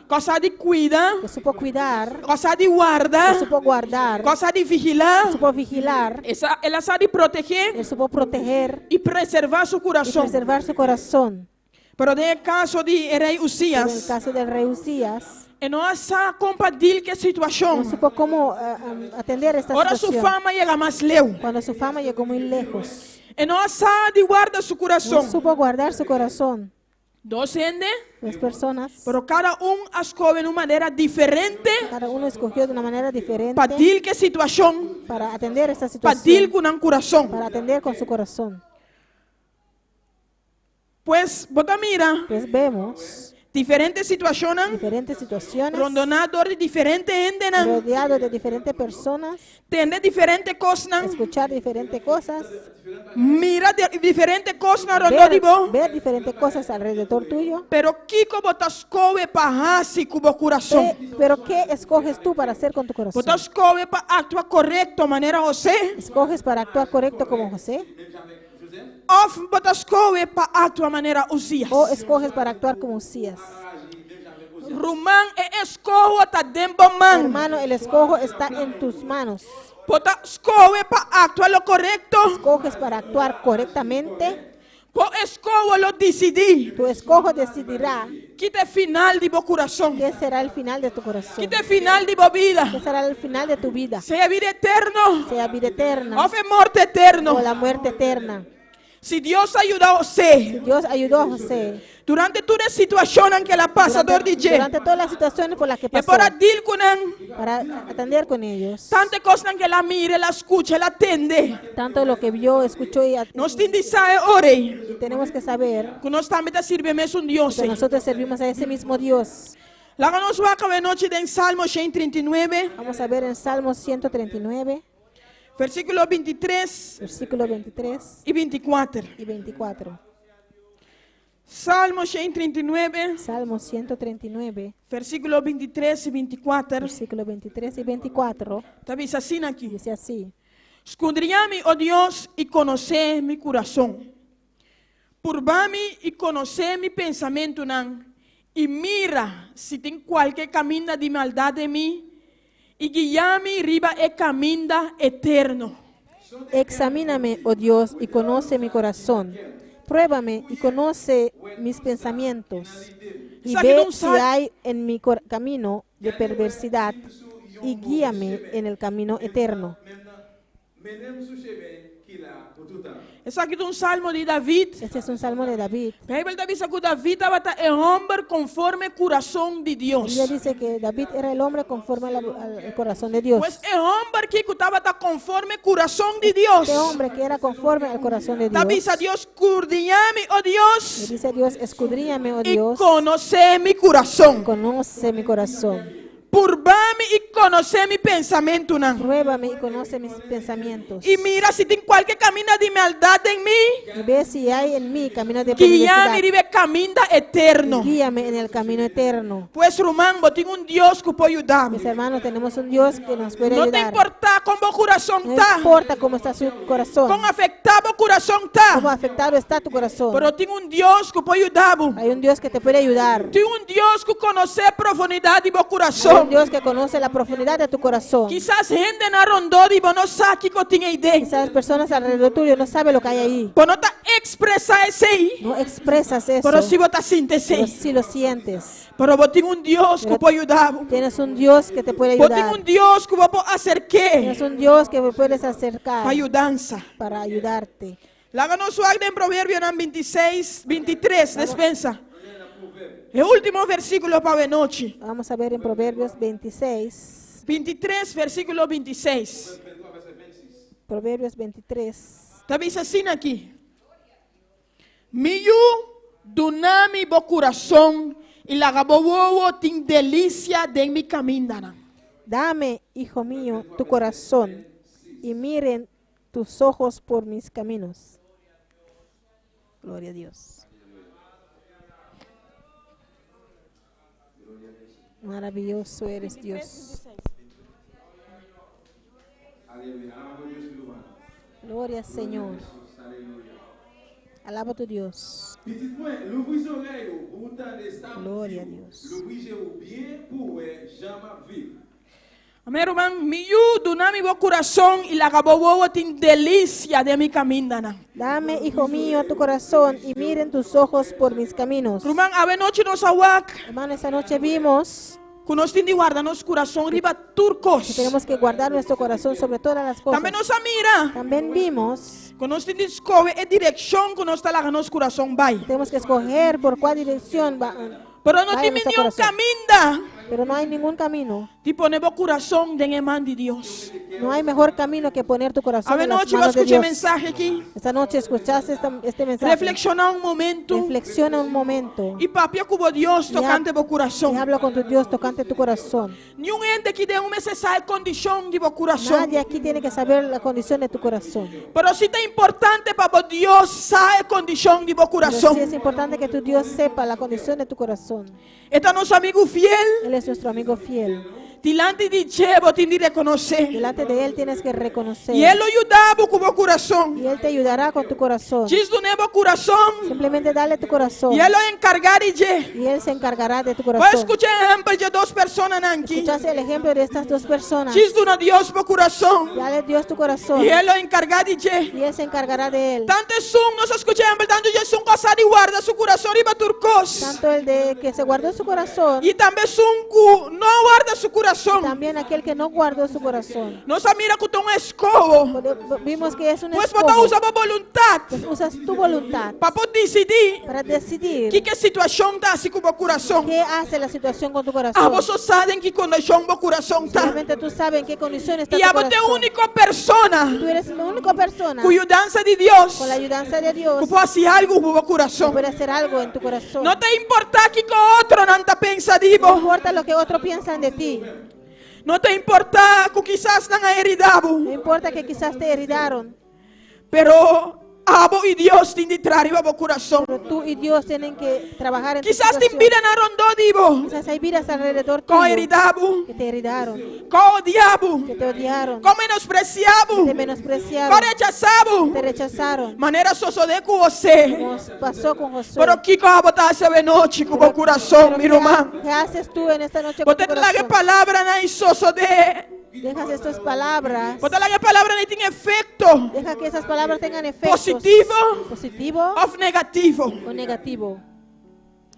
ku a sa di kuida, que supo cuidar, ku a sa di warda, que supo guardar, ku a sa di vigilá, que supo vigilar, el a sa di protegé él supo proteger i preservá su y kurason. preservar su corazón. Pero den e kaso di e rei Pero en el Usías, caso del rey Usías, e no a sa kon pa deal ku e situashon. no supo cómo atender esta Ora su situación. fama yega mas leu. Cuando su fama llegó muy lejos, E no a sa di warda su no kurason. supo guardar su corazón. Dos hende, Dos personas, pero kada un a skohe na un manera diferente cada uno escogió de una manera diferente pa deal ku e situashon, para atender esta pa situación, deal ku nan kurason. para atender con su corazón. Pues, bo ta mira Pues vemos diferente situashonnan, diferentes situaciones, rondoná dor di diferente hendenan, rodeado de diferentes personas, tende diferente kosnan, escuchar diferentes cosas, mira diferente kosnan rondó di ver, bo. ver diferentes cosas alrededor tuyo. Pero kiko bo ta skohe pa hasi ku bo kurason? Pero ¿qué escoges tú para hacer con tu corazón? Bo ta skohe pa aktua korekto manera José? ¿Escoges para actuar correcto como José? Òf bo ta skohe pa aktua manera Uzías? ¿O escoges para actuar como Usías? Ruman, e eskoho ta den bo man. Hermano, el escojo está en tus manos. Bo ta skohe pa aktua lo korekto. ¿Escoges para actuar correctamente? Bo eskoho lo disidí Tu escojo decidirá ki ta e final di bo kurason. qué será el final de tu corazón. Ki ta e final di bo bida. ¿Qué será el final de tu vida? Sea bida eterno Sea vida eterna òf e morto eterno. o la muerte eterna. Si Dios a yuda José Si Dios ayudó a José durante tur e situashonnan ku el a pasa dor di dje, durante todas las situaciones por las que e pasó, por a deal ku nan, para atender con ellos, tantu e kosnan ku el a mira, el a skucha, el a tende. tanto lo que vio, escuchó y, Nos tin di sa e ora ei y tenemos que saber ku nos tambe ta sirbi e mesun Dios que ei. nosotros servimos a ese mismo Dios. Laga nos wak awenochi den Salmo 139, Vamos a ver en Salmos 139, versíkulo 23 versículo 23 i 24. y 24. Salmo 139, Salmos 139, versíkulo 23 i 24. versículo 23 y 24, Ta bisa asina aki. dice así. Skudriñá mi, o Dios, i konosé mi kurason. Purba mi i konosé mi pensamentunan, i mira si tin kualke kaminda di maldat den mi, i guia mi riba e kaminda eterno. Examíname, oh Dios, y conoce mi corazón. Pruébame y conoce mis pensamientos. Y ve si hay en mi camino de perversidad, y guíame en el camino eterno. Esaki ta un salmo di David. Este es un salmo de David. Bijbel ta bisa ku David tabata e hòmber konforme kurason di La Dios. Biblia dice que David era el hombre conforme al, al corazón de Dios. Pues e hòmber ki ku tabata konforme kurason di Dios. Este hombre que era conforme al corazón de Ta Dios. bisa Dios, skrudiñá mi, o Le Dios, dice a Dios, escudriñame, oh i Dios, konosé mi kurason. conoce mi corazón. Purba mi i konosé mi pensamentunan. Pruébame y conoce mis pensamientos. I mira si tin kualke kaminda di maldat den mi. Y ve si hay en mí camino de Guia mi perversidad. riba e kaminda eterno. Guíame en el camino eterno. Pues ruman, bo tin un Dios ku por yuda. Mis hermanos, tenemos un Dios que nos puede No ta ayudar. importá kon bo kurason No ta, importa cómo está su corazón, kon afektá bo kurason ta, cómo afectado está tu corazón. pero tin un Dios ku por yuda. Hay un Dios que te puede ayudar. Tin un Dios ku konosé profundidat di bo Hay un kurason. Dios que conoce la profundidad de tu corazón. Kisas hendenan rondó di bo no sa kiko tin eiden. Quizás personas alrededor tuyo no saben lo que hay ahí. Bo no ta ekspresá esei, No expresas eso, pero si bo ta sinti pero esei. sí lo sientes. Pero bo tin un Dios ku por yuda. Tienes un Dios que te puede Bo tin ayudar. un Dios ku bo por aserk'é Tienes un Dios que puedes acercar pa yudansa. para ayudarte. Laga nos wak den Proverbionan 26, 23, despensa. E último versíkulo pa awe nochi. Vamos a ver en Proverbios 26. 23, versíkulo 26. Proverbios 23. Ta bisa asina aki. Mi yu, duna mi bo kurason i laga bo wowo tin delisia den mi kamindanan. Dame, hijo mío, tu corazón y miren tus ojos por mis caminos. Gloria a Dios. Maravilloso eres Dios. Gloria al Señor. Alaba a tu Dios. Pitit mwen, louvri zòrèy ou pou ou tande sa m di Gloria a ou, Dios. Louvri je ou byen pou ou wè jan m ap viv. Amèn ruman, mi yu, duna mi bo kurason i laga bo wowo tin delisia den mi kamindanan. Dame, hijo mío, tu corazón y miren tus ojos por mis caminos. Ruman, awe nochi nos a wak Hermano, esta noche vimos ku nos tin di warda nos kurason riba tur kos. que tenemos que guardar nuestro corazón sobre todas las cosas. Tambe nos a mira También vimos ku nos tin di skohe e direkshon ku nos ta laga nos kurason bai. tenemos que escoger por cuál dirección va. Pero no vaya tin nuestro niun corazón. kaminda Pero no hay ningún camino. di pone bo kurason den e man di Dios. No hay mejor camino que poner tu corazón Awe en las nochi bo a manos de skucha e Dios. mensahe aki. Esta noche escuchaste este mensaje. Reflekshoná un momento Reflexiona un momento. i papia ku bo Dios Y tokante bo Y kurason. habla con tu Dios tocante tu corazón. Niun hende aki den mester sa e kondishon di bo kurason. Nadie aquí tiene que saber la condición de tu corazón. Pero si ta importante pa bo Dios sa e kondishon di bo Pero kurason. sí es importante que tu Dios sepa la condición de tu corazón. E ta nos amigu fiel. Él es nuestro amigo fiel. Dilanti di dje bo tin di rekonosé. Delante de Él tienes que reconocer. I E lo yuda bo ku bo kurason. Y Él te ayudará con tu corazón. Djis dun'é bo kurason. Simplemente dale tu corazón. I E lo enkargá di dje. Y Él se encargará de tu Bo a corazón. skucha e ehèmpel di e dos personanan aki. Escuchaste el ejemplo de estas dos personas. Djis duna Dios bo kurason. Dale a Dios tu corazón. I E lo enkargá di dje. Y Él se encargará de él. Tantu esun, nos a skucha e ehèmpel, tantu esun ku a sa di warda su kurason riba tur kos. Tanto el de que se guardó su corazón, I tambe esun ku no a warda su kurason. también aquel que no guardó su corazón. Nos a mira ku ta un eskoho. Vimos que es un Pues bo ta escojo. usa bo boluntat Pues usas tu voluntad pa por disidí para decidir kiko e situashon ta hasi ku bo kurason. qué hace la situación con tu Abo corazón. so sa den ki kondishon bo kurason ta. Solamente tú sabes en qué condición está I tu abo ta e corazón. úniko persona Tú eres la única persona ku yudansa di Dios con la ayudanza de Dios ku por hasi algu ku bo que kurason. puede hacer algo en tu corazón. No ta importá kiko otronan ta pensa di No bo. importa lo que otros piensan de ti. No ta importá ku kisas nan a heridá bo. No importa que quizás te heridaron. Pero abo i Dios tin di traha riba bo kurason. Pero tú y Dios tienen que trabajar en tu Kisas tin situación. bidanan rondó di bo. Quizás hay vidas alrededor Ku a tuyo heridá bo. que te heridaron, Ku a odia bo. que te odiaron, Ku a menospresiá bo. que te menospreciaron, Ku a rechasá bo. te rechazaron. Manera a sosodé ku José. Como pasó con Josué. Pero kiko abo ta hasi awe nochi ku bo kurason, Pero mi ¿qué, ruman? ha- qué haces tú en esta noche con Bo ta tu laga e corazón? palabranan ei sosodé. Dejas estas palabras. Bo ta laga e palabranan ei tin efekto. Deja que esas palabras tengan efectos. Positivo Positivo òf negativo. o negativo.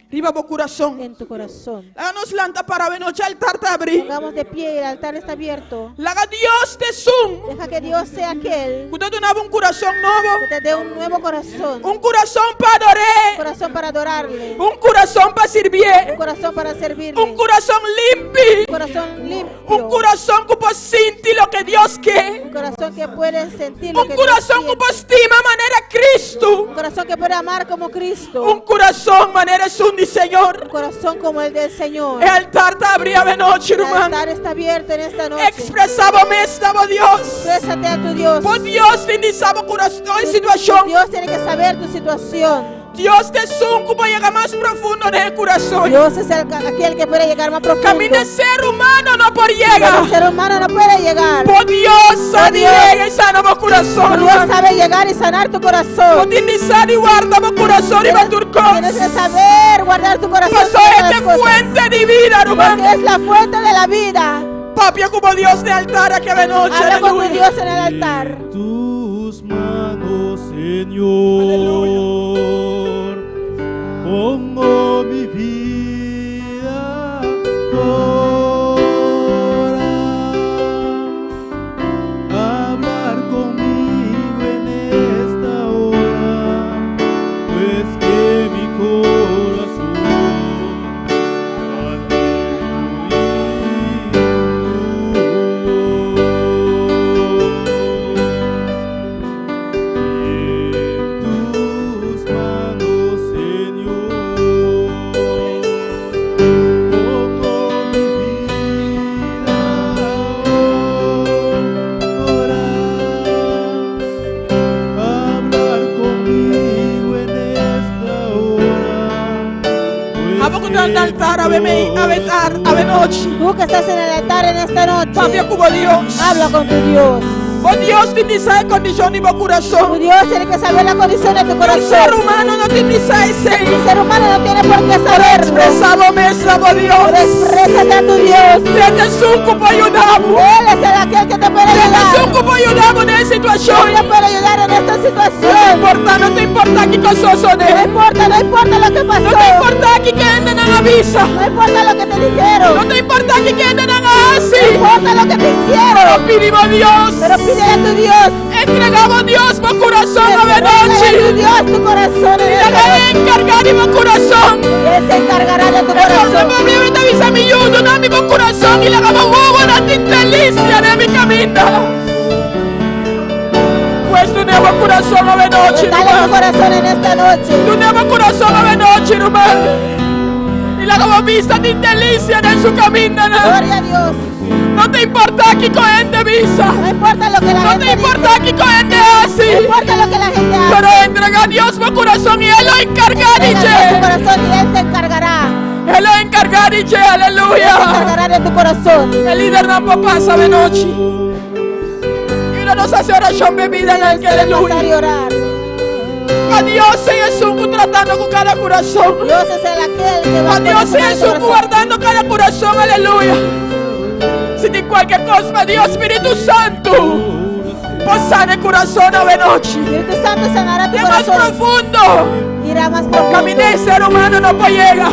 Riba bo kurason. En tu corazón. Laga nos lanta para awe nochi altar ta habrí. Pongamos de pie y el altar está abierto. Laga Dios ta esun. Deja que Dios sea aquel Ku ta duna bo un kurason nobo. que te dé un nuevo corazón. Un kurason pa ador'é. Un corazón para adorarle. Un kurason pa sirbi. Un corazón para servirle. Un kurason limpi. Un corazón limpio. Un kurason ku por sinti loke Dios ke. Un corazón que puede sentir lo Un que Dios kurason ku siente. por stima manera Kristu. Un corazón que puede amar como Cristo. Un kurason manera esun di Señor. Un corazón como el del Señor. E altar ta habrí awe nochi, El ruman. altar está abierto en esta noche. Ekspresá bo mes na Dios. Exprésate a tu Dios. Bo Dios tin di sa bo kurason i situashon. Dios tiene que saber tu situación. Dios ta esun ku por yega mas profundo den kurason. Dios es el, aquel que puede llegar más profundo. Kaminda ser humano no por Pero yega. el ser humano no puede llegar. Bo Dios sabe Dios. yega i sana bo kurason. Dios sabe llegar y sanar tu corazón. Bo tin di sa di warda bo kurason riba tur kos. Tienes que saber guardar tu corazón. Paso sobre las e ta cosas. fuente di bida, ruman. Porque es la fuente de la vida. Papia ku Dios den altar aki awe nochi. Habla con tu Aleluya. Dios en el altar. En tus manos, Señor, pongo mi vida ahora. Hablar conmigo en esta hora, pues que mi corazón anhela oír tu voz. En tus manos, Señor, pongo mi vida ahora. Hablar conmigo en esta hora. pues Abo ku ta den que altar, mi awe mei, awe tar, awe nochi. Tú que estás en el altar en esta noche. Papia ku Dios. Habla con tu Dios. Bo Dios tin di sa e kondishon di bo Tu kurason. Dios tiene que saber la condición de tu Un ser corazón. humano no tin di sa esei. El ser humano no tiene por qué saberlo. Ekspresá bo mes na Pero Dios. exprésate a tu Dios. E ta esun ku por yuda bo. Él es el aquel que te puede E ta ayudar. esun ku por yuda bo den Él te situashon. puede ayudar en esta No ta situación. importá, no ta importá kiko a sosodé. No importa, no importa lo que No pasó. ta importá kiko hendenan a bisa. No importa lo que te dijeron. No ta importá kiko hendenan a hasi. No importa lo que te hicieron. Pero pidi Dios. Pero pídele a tu Dios. Entregá bo Dios bo kurason awe Entrégale a tu nochi. Dios tu corazón en esta Lag'é noche. enkargá di bo kurason. Él se encargará de tu E corazón. problema ta bisa mi yu, duna mi bo kurason i laga bo wowo tin delisia den mi kaminda. Pues duna bo kurason awe nochi, Dale tu ruman. corazón en esta noche. Duna bo kurason awe nochi, ruman. I laga bo bista tin delisia den su kaminda. Gloria a Dios. No ta importá kiko hende bisa. No importa lo que la No gente ta importá dice. kiko hende hasi. No importa lo que la gente hace. Pero entregá Dios bo kurason i E lo enkargá, Entrégale tu dice. corazón y Él se encargará. E lo enkargá, dice, Él se aleluya. encargará de tu corazón. E lidernan por pasa awe nochi. I nos hasi orashon bebida en el que Pasar y aleluya. orar. Pa Dios sea Jesús tratando con cada corazón. Dios es el aquel que va Pa Dios sea con Jesús corazón. guardando cada corazón, aleluya. Si tin kualke kos, pa Dios, Spiritu Santu. Por sana e kurason awe nochi. Espíritu Santo sanará tu De mas corazón. profundo. Irá más profundo. Kaminda e ser humano no por yega.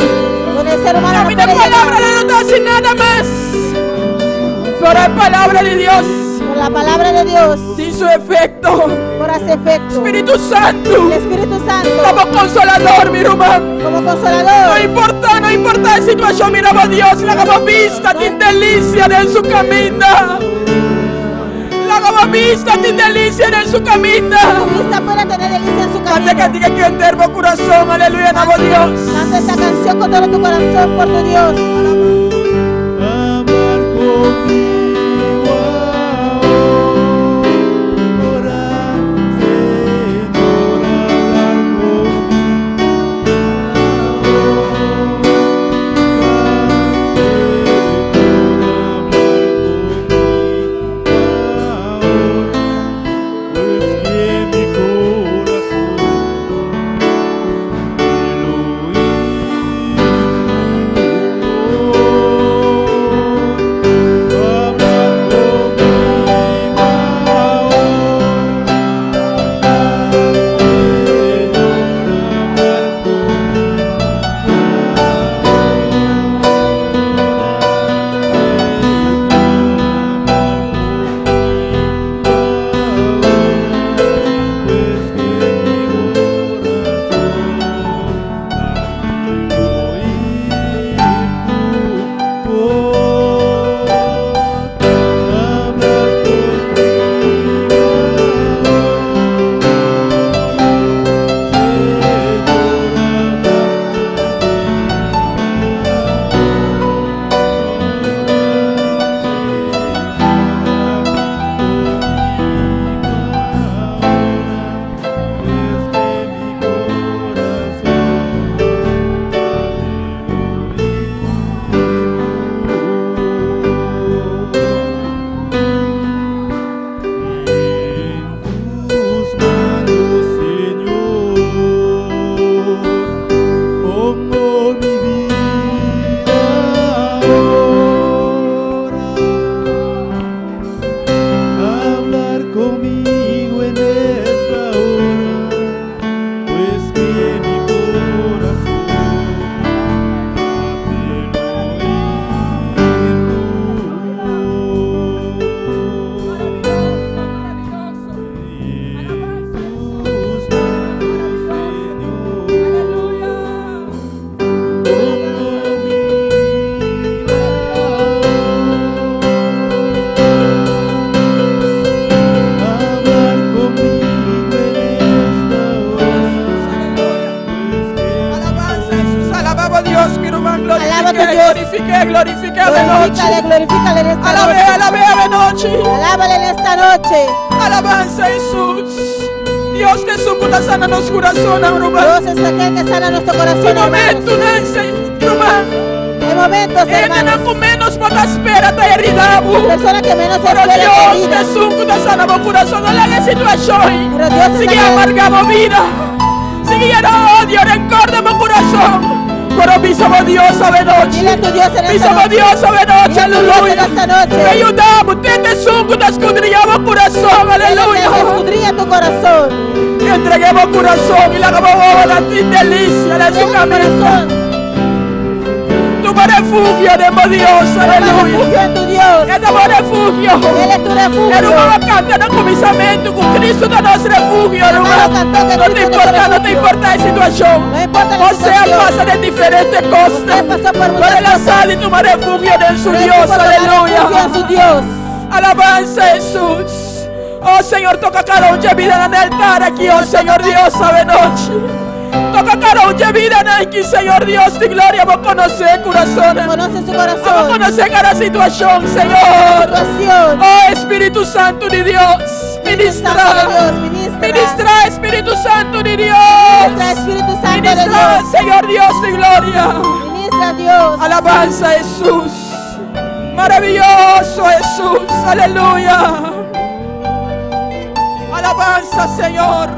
Con el ser humano no Kaminda puede palabra llegar. no ta hasi nada mas. Pero e palabra di Dios Con la palabra de Dios. tin su efekto. Por hacer efecto. Spiritu Santu. El Espíritu Santo. Komo konsolador, mi ruman. Como No consolador. importa, no importa e situashon, mira Dios, laga bo bista, tin delisia den su kaminda. Laga bo bista, tin delisia den su kaminda. Tu vista puede tener delicia en su Kanta camino. kantika ku henter bo kurason, aleluya, na Dios. Canta esta canción con todo tu corazón por tu Dios. Hablar conmigo ahora, Señor, hablar conmigo ahora, Señor, hablar conmigo ahora, pues que mi corazón anhela oír tu voz. Glorifiqué, glorifiqué de Glorifícale, noche. glorifícale en esta Alabé, noche. alabé de noche. Alábale en esta noche. Alabanza Jesús. Dios te suputa sana nos corazón, hermano. Dios es aquel que sana nuestro corazón, Un hermanos. momento, Nancy, hermano. En momentos, Ene hermanos. na menos bota espera ta herida. Persona que menos Pero espera Dios herida. te suputa sana bo corazón. No la situación. Pero Dios es Sigue aquel- amargado vida. Sigue lleno de odio, rencor de mi corazón. Pero mi somos Dios de noche. Dile a tu Dios en Mi esta somos noche. Dios de noche, Dile a tu Dios en aleluya. esta noche. Me ayudamos, usted te suputa escudriñamos corazón, Él es el que aleluya. escudriña tu corazón. Y entreguemos corazón y la hagamos obra y delicia de su Entrega tu camino. corazón. Tu refugio de mi Dios, Toma aleluya. refugio en tu Dios. Él es refugio. Él es tu refugio. Hermano, canta no comisamente con Cristo de nuestro refugio, Hermano, hermano. cantó que No te Cristo es importa, nuestro no te refugio. importa la situación. No importa la O sea, situación. pasa de diferentes cosas. Usted pasó por muchas Pero la cosas. sal y toma refugio en su Pero Dios, supo tomar aleluya. refugio en su Dios. Alabanza Jesús. Oh Señor, toca cada un de vida en el altar aquí, oh Señor Dios, sabe noche. Toca cada un de vida en aquí, Señor Dios, de gloria, vos conocer corazones. Conoce su Vamos a corazón. conocer cada situación, Señor. Situación. Oh Espíritu Santo de Dios, Espíritu Santo de ministra. Dios, ministra. Ministra, Espíritu Santo de Dios. Ministra, Espíritu Santo de Ministra, Dios. Señor Dios de gloria. Ministra Dios. Alabanza a Jesús. Maravilloso Jesús. Aleluya. Alabanza, Señor.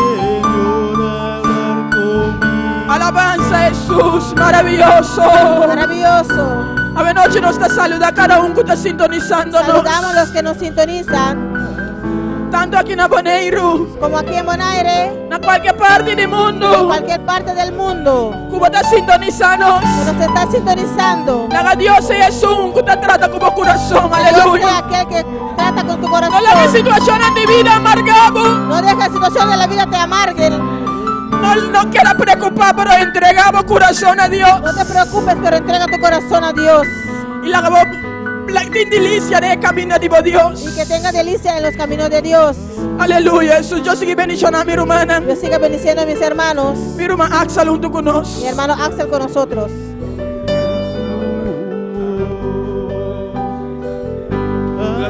Señor, hablar conmigo. Alabanza a Jesús. Maravilloso. Maravilloso. A noche nos te saluda cada uno que está sintonizándonos. Saludamos a los que nos sintonizan, Tanto aquí en Boneiru, como aquí en Bonaire, en cualquier parte del en mundo. cualquier parte del mundo, Cuba está sintonizándonos. que nos está sintonizando. La Dios es Jesús que te trata como corazón. Dios sea Aleluya. aquel que trata con tu No la corazón. situación de vida amargamos. No deja la situación de la vida te amarguen. No, no quiera preocupar, pero entregamos corazón a Dios. No te preocupes, pero entrega tu corazón a Dios. Y la la delicia de camino de Dios. Y que tenga delicia en los caminos de Dios. Aleluya, Jesús. Yo sigo bendiciendo a mi hermana. Dios siga bendiciendo a mis hermanos. Mi hermana Axel junto con nosotros. Mi hermano Axel con nosotros.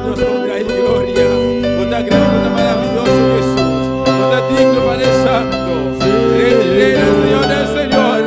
Dios honra y gloria. Otra gran, otra maravilloso Jesús. Otra digno Padre Santo. Rey, Rey, del Señor, del Señor.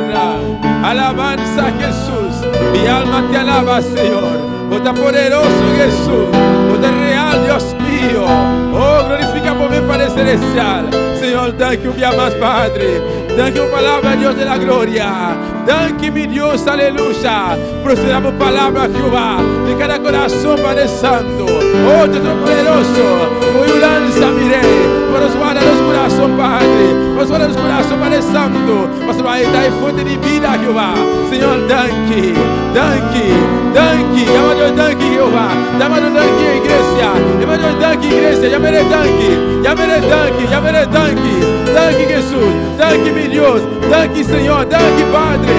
Alabanza a Jesús. Mi alma te alaba, Señor. Otra poderoso Jesús. Otra real, Dios mío. Oh, glorifica por mi Padre Celestial. Señor, thank you, mi más Padre. Thank you, palabra, Dios de la gloria. Thank you, mi Dios, aleluya. Procedamos palabra, Jehová, de cada corazón, Padre Santo. Oh, Dios poderoso, hoy lanza, mi rey. Por los guarda los corazón, Padre. Por los guarda los corazón, Padre Santo. Por los ahí está fuente de vida, Jehová. Señor, thank you, thank you, thank you. Llama a Dios, thank you, Jehová. Llama a Dios, thank you, iglesia. Llama a Dios, thank you, iglesia. Llámale, thank you. Llámale, thank you. Llámale, thank you. Thank you, Jesús. Thank you, mi Dios. Thank you, Señor. Thank you, Padre.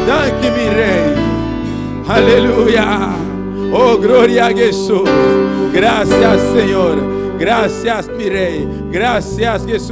Thank you, mi Rey. Aleluya. Oh, gloria a Jesús. Gracias, Señor. Gracias, mi Rey. Gracias, Jesús.